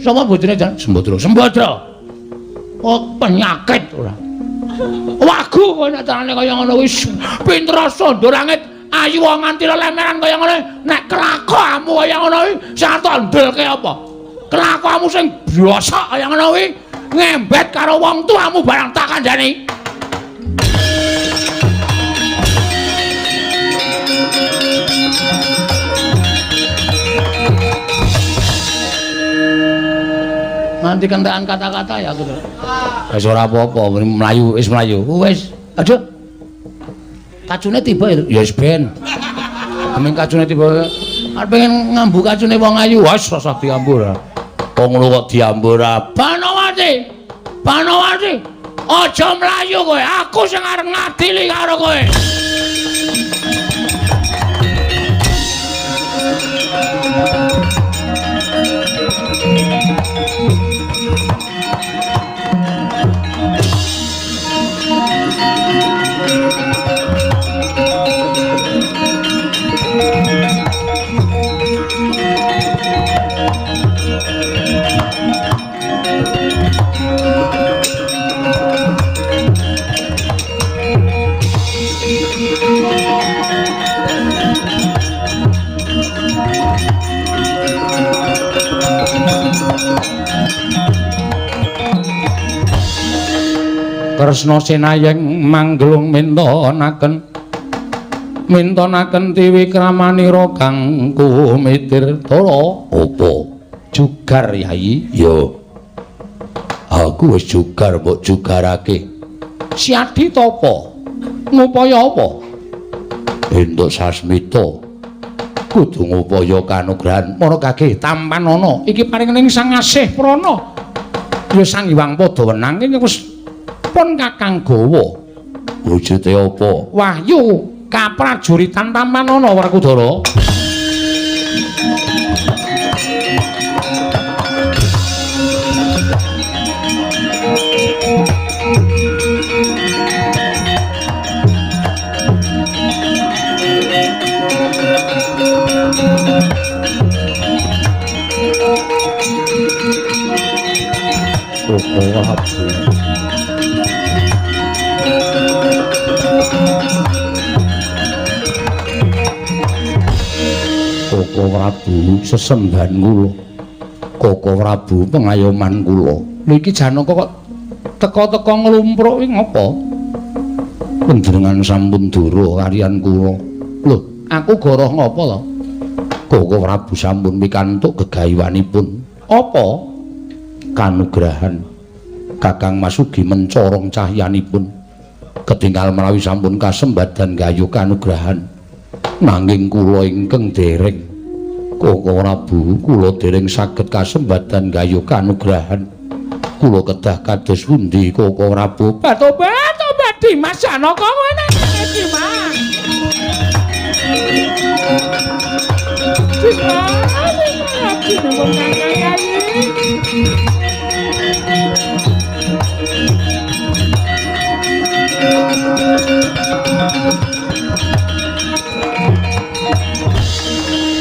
sapa bojone Jan? Sembadra. Sembadra. Oh, penyakit ora. Wagu kowe nek carane kaya ngono wis pinter sandha langit ayu nganti lelemeran kaya ngono nek kelakuanmu kaya ngono kuwi sing arep ndelke apa? Kelakuanmu sing biasa kaya ngono kuwi ngembet karo wong tuamu barang tak kandhani. Nganti kentekan kata-kata ya aku. Wis ora apa-apa, mlayu wis mlayu. Wis, aduh. Kacune tiba ya wis ben. Aming kacune tiba. Arep pengen ngambu kacune wong ayu, wis rasah diambu ora. Wong ngono kok diambu ora. Banowati. Banowati. Aja mlayu kowe, aku sing arep ngadili karo kowe. Kresna senayeng manggelung mintonaken mintonaken tiwikramanira kang kumitir tara apa jugar yai ya aku wis jugar mbok jugarake siadi tapa ngupaya apa entuk sasmita kudu ngupaya kanugrahan para kagih tampanana iki paring ning Sang Asih Prana ya Sang Hyang Padha wenang iki wis pun kakang gawa wujude apa wahyu kaprajuritan tampanana Werkudara. Koko Prabu sesembahan kula. Koko Prabu pengayoman kula. Lho iki Janaka kok teka-teka nglumpruk iki ngapa? Panjenengan sampun dura kaliyan kula. Lho, aku goroh ngapa to? Koko Prabu sampun pikantuk gegayuhanipun. Apa? Kanugrahan Kakang Mas ugi mencorong cahyanipun. Ketinggal menawi sampun kasembadan gayuh kanugrahan. Nanging kula ingkang dereng Koko Prabu kula dereng saged kasembadan gayuh kanugrahan. Kula kedah kados pundi Koko Prabu? Tobat tobat Dimas Janaka ngene Dimas. Dimas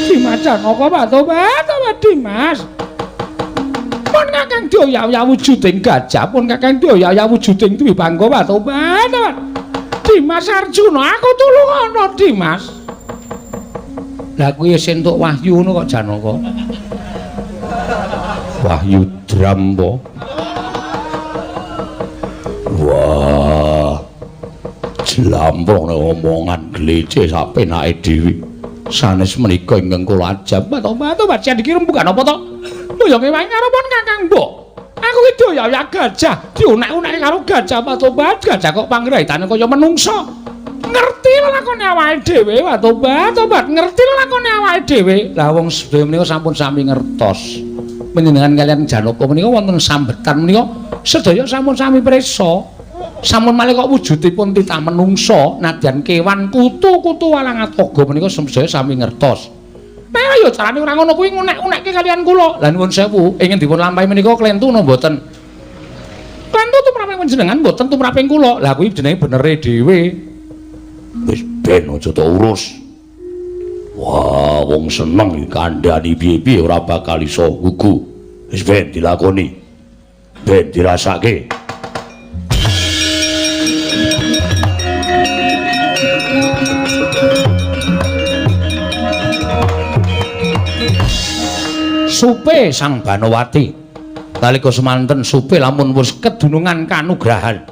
Dimas Janaka tobat Dimas. Pun kakang dioyak-oyak wujuding gajah, pun kakang dioyak-oyak wujuding dwipangga tobat. Dimas Arjuna, aku tulungono Dimas. Lah kuwi wis entuk wahyu ngono kok Janaka. Wahyu Drampa. Wah. Jlamprong omongan glece sak penake dhewe. Sanes menika ingkang kula ajab. Tobat yen iki rembugan apa to? Boyonge wae karo pun kakang mbok. Aku iki dioyak-oyak gajah, diunek-uneke karo gajah tobat, gajah kok pangraitane kaya menungsa. Ngerti lelakone awake dhewe, tobat, ngerti lelakone awake dhewe. Lah wong sedaya menika sampun sami ngertos. Panjenengan kaliyan Janaka menika wonten sambetan menika sedaya sampun sami prisa. Sampun malih kok wujudipun titah menungsa nadyan kewan kutu-kutu walang atoga menika sedaya sami ngertos. Nah ya carane ora ngono kuwi ngunek-unekke kaliyan kula. Lah nuwun sewu, ingin dipun lampahi menika klentu napa mboten? Klentu tumraping panjenengan mboten tumraping kula. Lah kuwi jenenge benere dhewe. Wis ben aja tok urus. Wah, wong seneng kandhani piye-piye ora bakal iso gugu. Wis ben dilakoni. Ben dirasake. Supe Sang Banowati. Nalika semanten supe lamun wis kedunungan kanugrahan.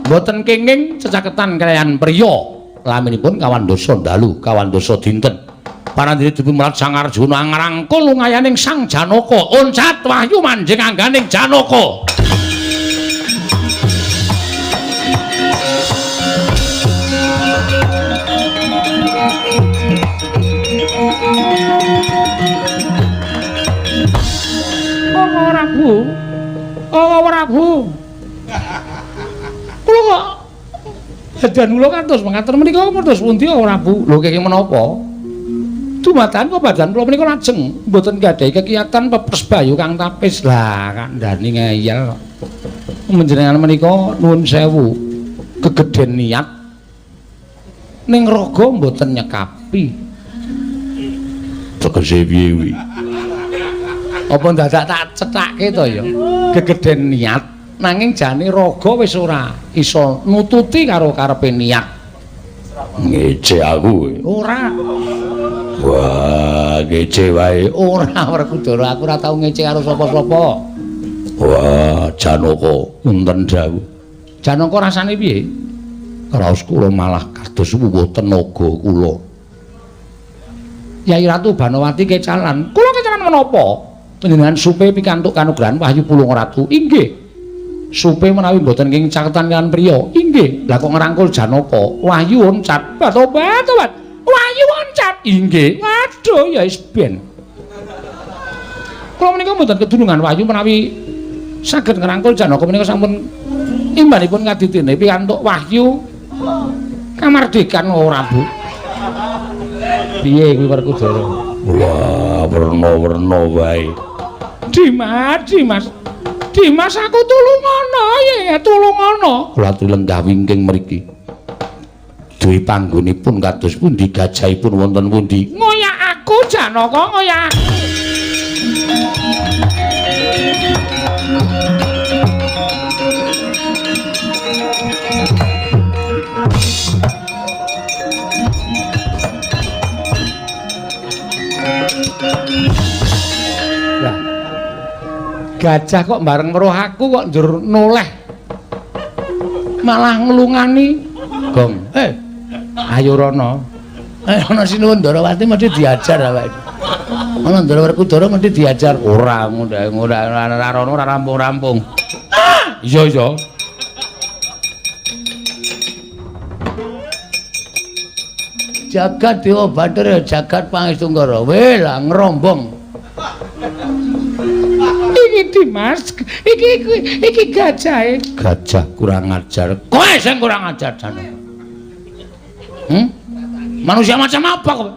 Mboten kenging cecaketan kaliyan priya. Laminipun kawan dasa dalu, kawan dasa dinten. Parandene dipun Sang Arjuna ngrangkul lungayaning Sang Janaka. Oncat wahyu manjing angganing Janaka. Oh Prabu. Oh Prabu. Kula kok badan kula kantos mengatur menika terus pundi Prabu? Lho kenging menapa? Dumadakan kok badan kula menika lajeng mboten gadhahi kekiyatan pepes bayu kang tapis. Lah kandhani ngeyel. Panjenengan menika nuwun sewu kegedhen niat ning raga mboten nyekapi. Tegese piye kuwi? Apa dadak tak cethake to ya? Gegedhen niat nanging jane raga wis ora iso nututi karo karepe niat. Ngece aku. Ora. Wah, ngece wae. Ora Werkudara, aku ora tau ngece karo sapa-sapa. Wah, Janaka, wonten dawuh. Janaka rasane piye? Raos kula malah kados wuwuh tenaga kula. Yai Ratu Banowati kecalan. Kula kecalan menapa? Panjenengan supe pikantuk kanugrahan Wahyu Pulung Ratu. Inggih. Supe menawi mboten ing caketan kaliyan priya. Inggih. Lah kok ngrangkul Janaka? Wahyu oncat. Tobat, tobat. Wahyu oncat. Inggih. Waduh, ya wis ben. Kula menika mboten kedunungan wahyu menawi saged ngrangkul Janaka menika sampun imbanipun kaditine pikantuk wahyu kamardikan ora, Bu. Piye kuwi Werkudara? Wah, werna-werna wae. Dimas, Dimas. Dimas aku tulungono, ya tulungono. Kula lenggah wingking mriki. Dwi panggonipun kados pundi gajahipun wonten pundi? Ngoyak aku Janaka, ngoyak. Lah. Gajah kok bareng weruh aku kok njur noleh. Malah nglungani gong. Ayo rono. Ana sinuwun Ndarawati mesti diajar awake. Ana Ndara Werkudara mesti diajar. Ora ora rono ora rampung-rampung. Iya iya. Jagat Dewa Bathara jagat Pangestu-Nggara. Weh lah ngrombong. Iki Dimas, iki gajahe. Gajah kurang ajar. Kowe sing kurang ajar jane. Manusia macam apa kowe?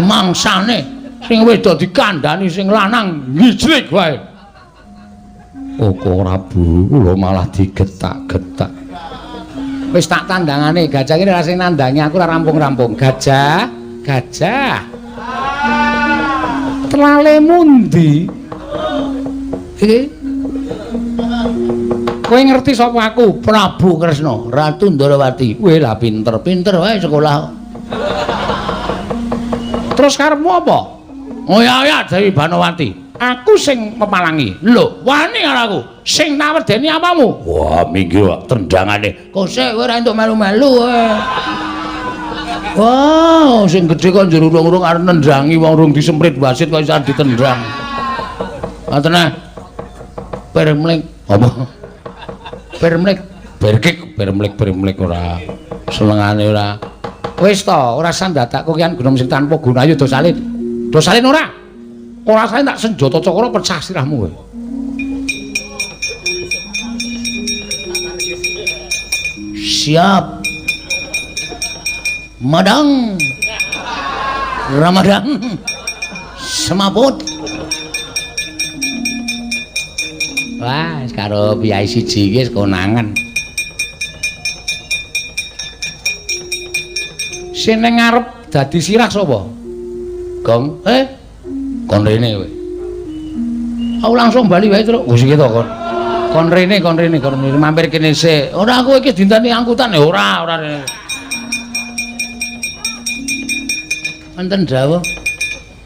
Mangsane sing wedok dikandani sing lanang ngijlik wae. Kok Prabu kula malah digetak-getak. Wis tak tandangane gajah iki ora sing nandangi aku ora rampung-rampung. Gajah, gajah. Telale mundi? Iki kowe ngerti sapa aku? Prabu Kresna, Ratu Ndarawati. Weh lah pinter-pinter wae sekolah. Terus karepmu apa? Oh ya ya Dewi Banowati. Aku sing mepalangi. Lho, wani karo aku. Sing tak wedeni apamu? Wah, minggir tendangane. Kosek kowe ora entuk melu-melu kowe. Wah, sing gedhe kok njur urung-urung arep nendangi wong urung disemprit wasit kok iso ditendang. Ngoten ah. Permlek apa? Permlek, berkik, permlek, permlek ora. Senengane ora. Wis to, ora sandadak kokian gunung sing tanpa guna ayo do salin. Do salin ora? Ora salin tak senjata cakra pecah sirahmu kowe. Siap. Madang. Ramadhan. Semaput. Wah, karo piyai siji iki wis konangan. Sing ning ngarep dadi sirah sapa? Gong. Kon rene kowe. Aku langsung bali wae, Truk. Wis iki to kon. Kon rene, kon rene, kon rene mampir kene sik. Ora aku iki dinteni angkutan ya ora, ora rene. Wonten dawuh.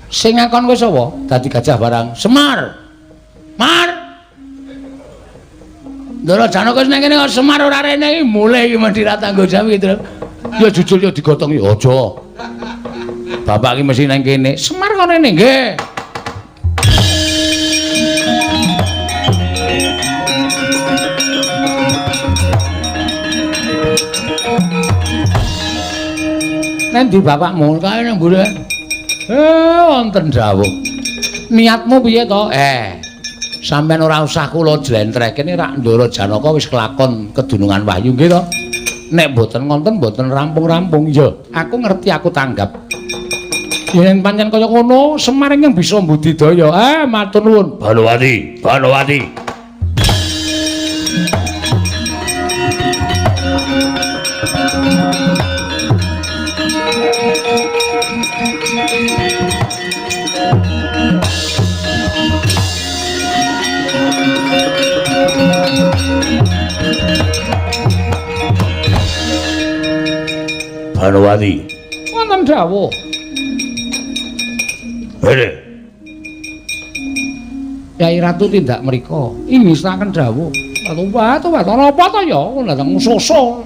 Sing ngakon kowe sapa? Dadi gajah barang. Semar. Mar. Ndara Janaka wis nang kene kok Semar ora rene iki mulih iki mesti ra tanggung jawab iki, Truk. Ya jujur ya digotong ya aja. Bapak iki mesti nang kene. Semar kono rene nggih. Nang ndi bapakmu? Kae nang mburi. Wonten dawuh. Niatmu piye to? Sampeyan ora usah kula jlentrehke rak Ndara Janaka wis kelakon kedunungan wahyu nggih to. Nek mboten ngonten mboten rampung-rampung. Ya, aku ngerti, aku tanggap. Yen pancen kaya ngono, Semar ingkang bisa mbudidaya. Matur nuwun. Banowati, Banowati. Banowati. Wonten dawuh. Here. Yai Ratu tindak mriko. Ingisaken dawuh. Watu watu napa to ya? Dateng soso.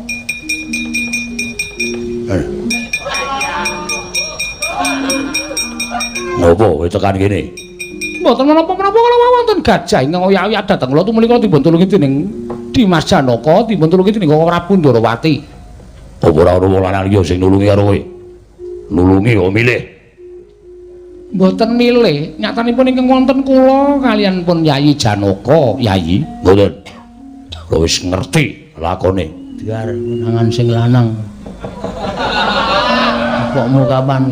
Ngopo kowe tekan kene? Mboten menapa-menapa kala wonten gajah ingkang oyak-oyak dhateng kula tumuli kula dipun tulungi dening Dimas Janaka, dipun tulungi dening Prabu Ndorowati. Apa ora ana wong lanang liya sing nulungi karo kowe? Nulungi kok milih? Mboten milih, nyatanipun ingkang wonten kula kaliyan pun Yayi Janaka, Yayi. Mboten. Kula wis ngerti lakone. Biar menangan sing lanang. Pokmu kapan?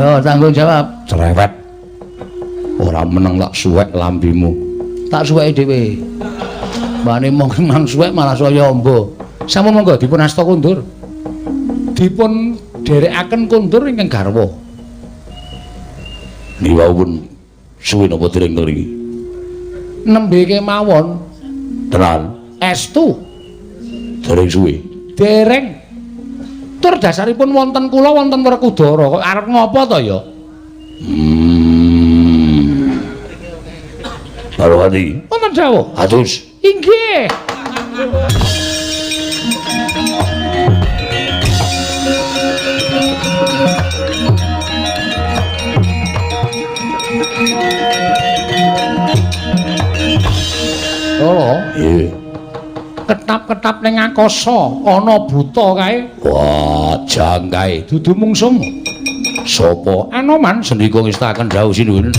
Yo tanggung jawab. Cerewet. Ora meneng tak suwek lambimu. Tak suweki dhewe. Mbane mong mang suwek malah saya amba. Sampun monggo dipun asta kundur. Dipun dherekaken kundur ingkang garwa. Niku wau pun suwe napa dereng mriki? Nembe kemawon. Tenan. Estu. Dereng suwe. Dereng. Tur dasaripun wonten kula wonten Werkudara kok arep ngopo to ya? Banowati. Wonten dawuh. Atus. Inggih. Lho, nggih. Ketap-ketap ning angkasa ana buta kae. Wah, jangkae dudu mungsung. Sapa? Anoman sendika ngestaken dawuh sinuwun.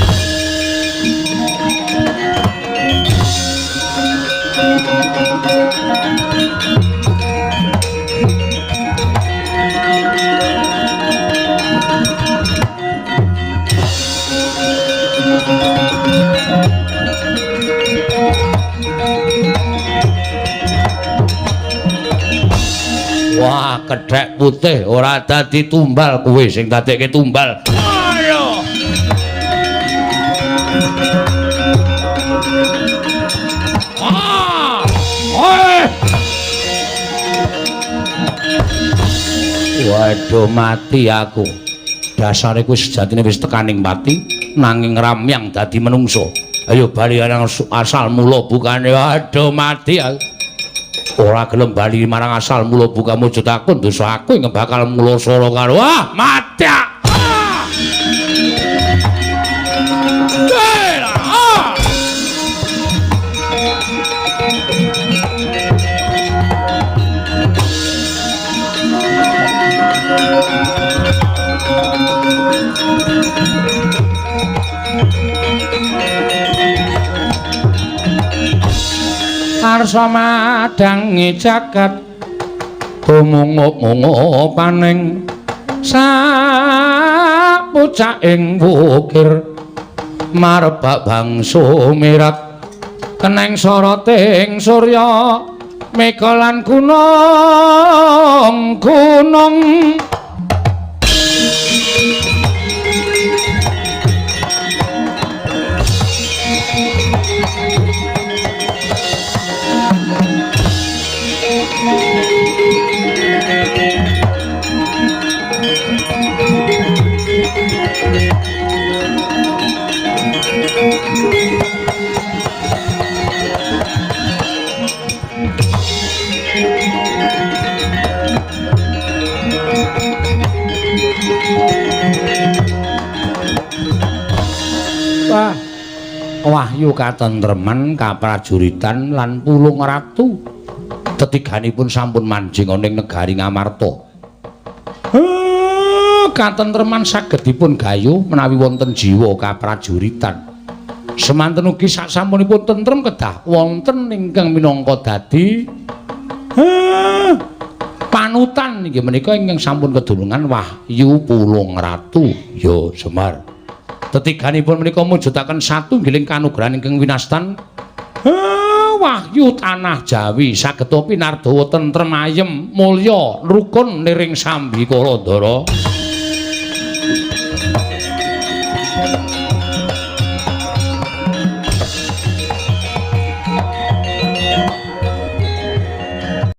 Wah, kedhek putih ora dadi tumbal kowe sing dadekke tumbal. Ayo. Ah! Oi! Waduh, mati aku. Dasare kuwi sejatine wis tekaning pati nanging ramyang dadi menungso. Ayo bali nang asal mula bukane. Waduh, mati aku. Ora gelem bali marang asal mula buka mujud aku dosa aku ingkang bakal mula sala karo. Wah, mati. Ah! Ah! Arsa madangi jagat tumungup-mungupaning sapucaking wukir marbak bangsu mirat keneng soroting surya mega lan gunung gunung. Wah, wahyu katentreman, kaprajuritan lan Pulung Ratu. Tetiganipun sampun manjing ana ing negari Ngamarta. Katentreman saged dipun gayuh menawi wonten jiwa kaprajuritan. Semanten ugi sasampunipun tentrem kedah wonten ingkang minangka dadi panutan inggih menika ingkang sampun kedulungan Wahyu Pulung Ratu. Ya Semar. Tetiganipun menika mujudaken satunggiling kanugrahan ingkang winastan wahyu tanah Jawi sageta pinardawa tentrem ayem mulya rukun niring sambi kalandara.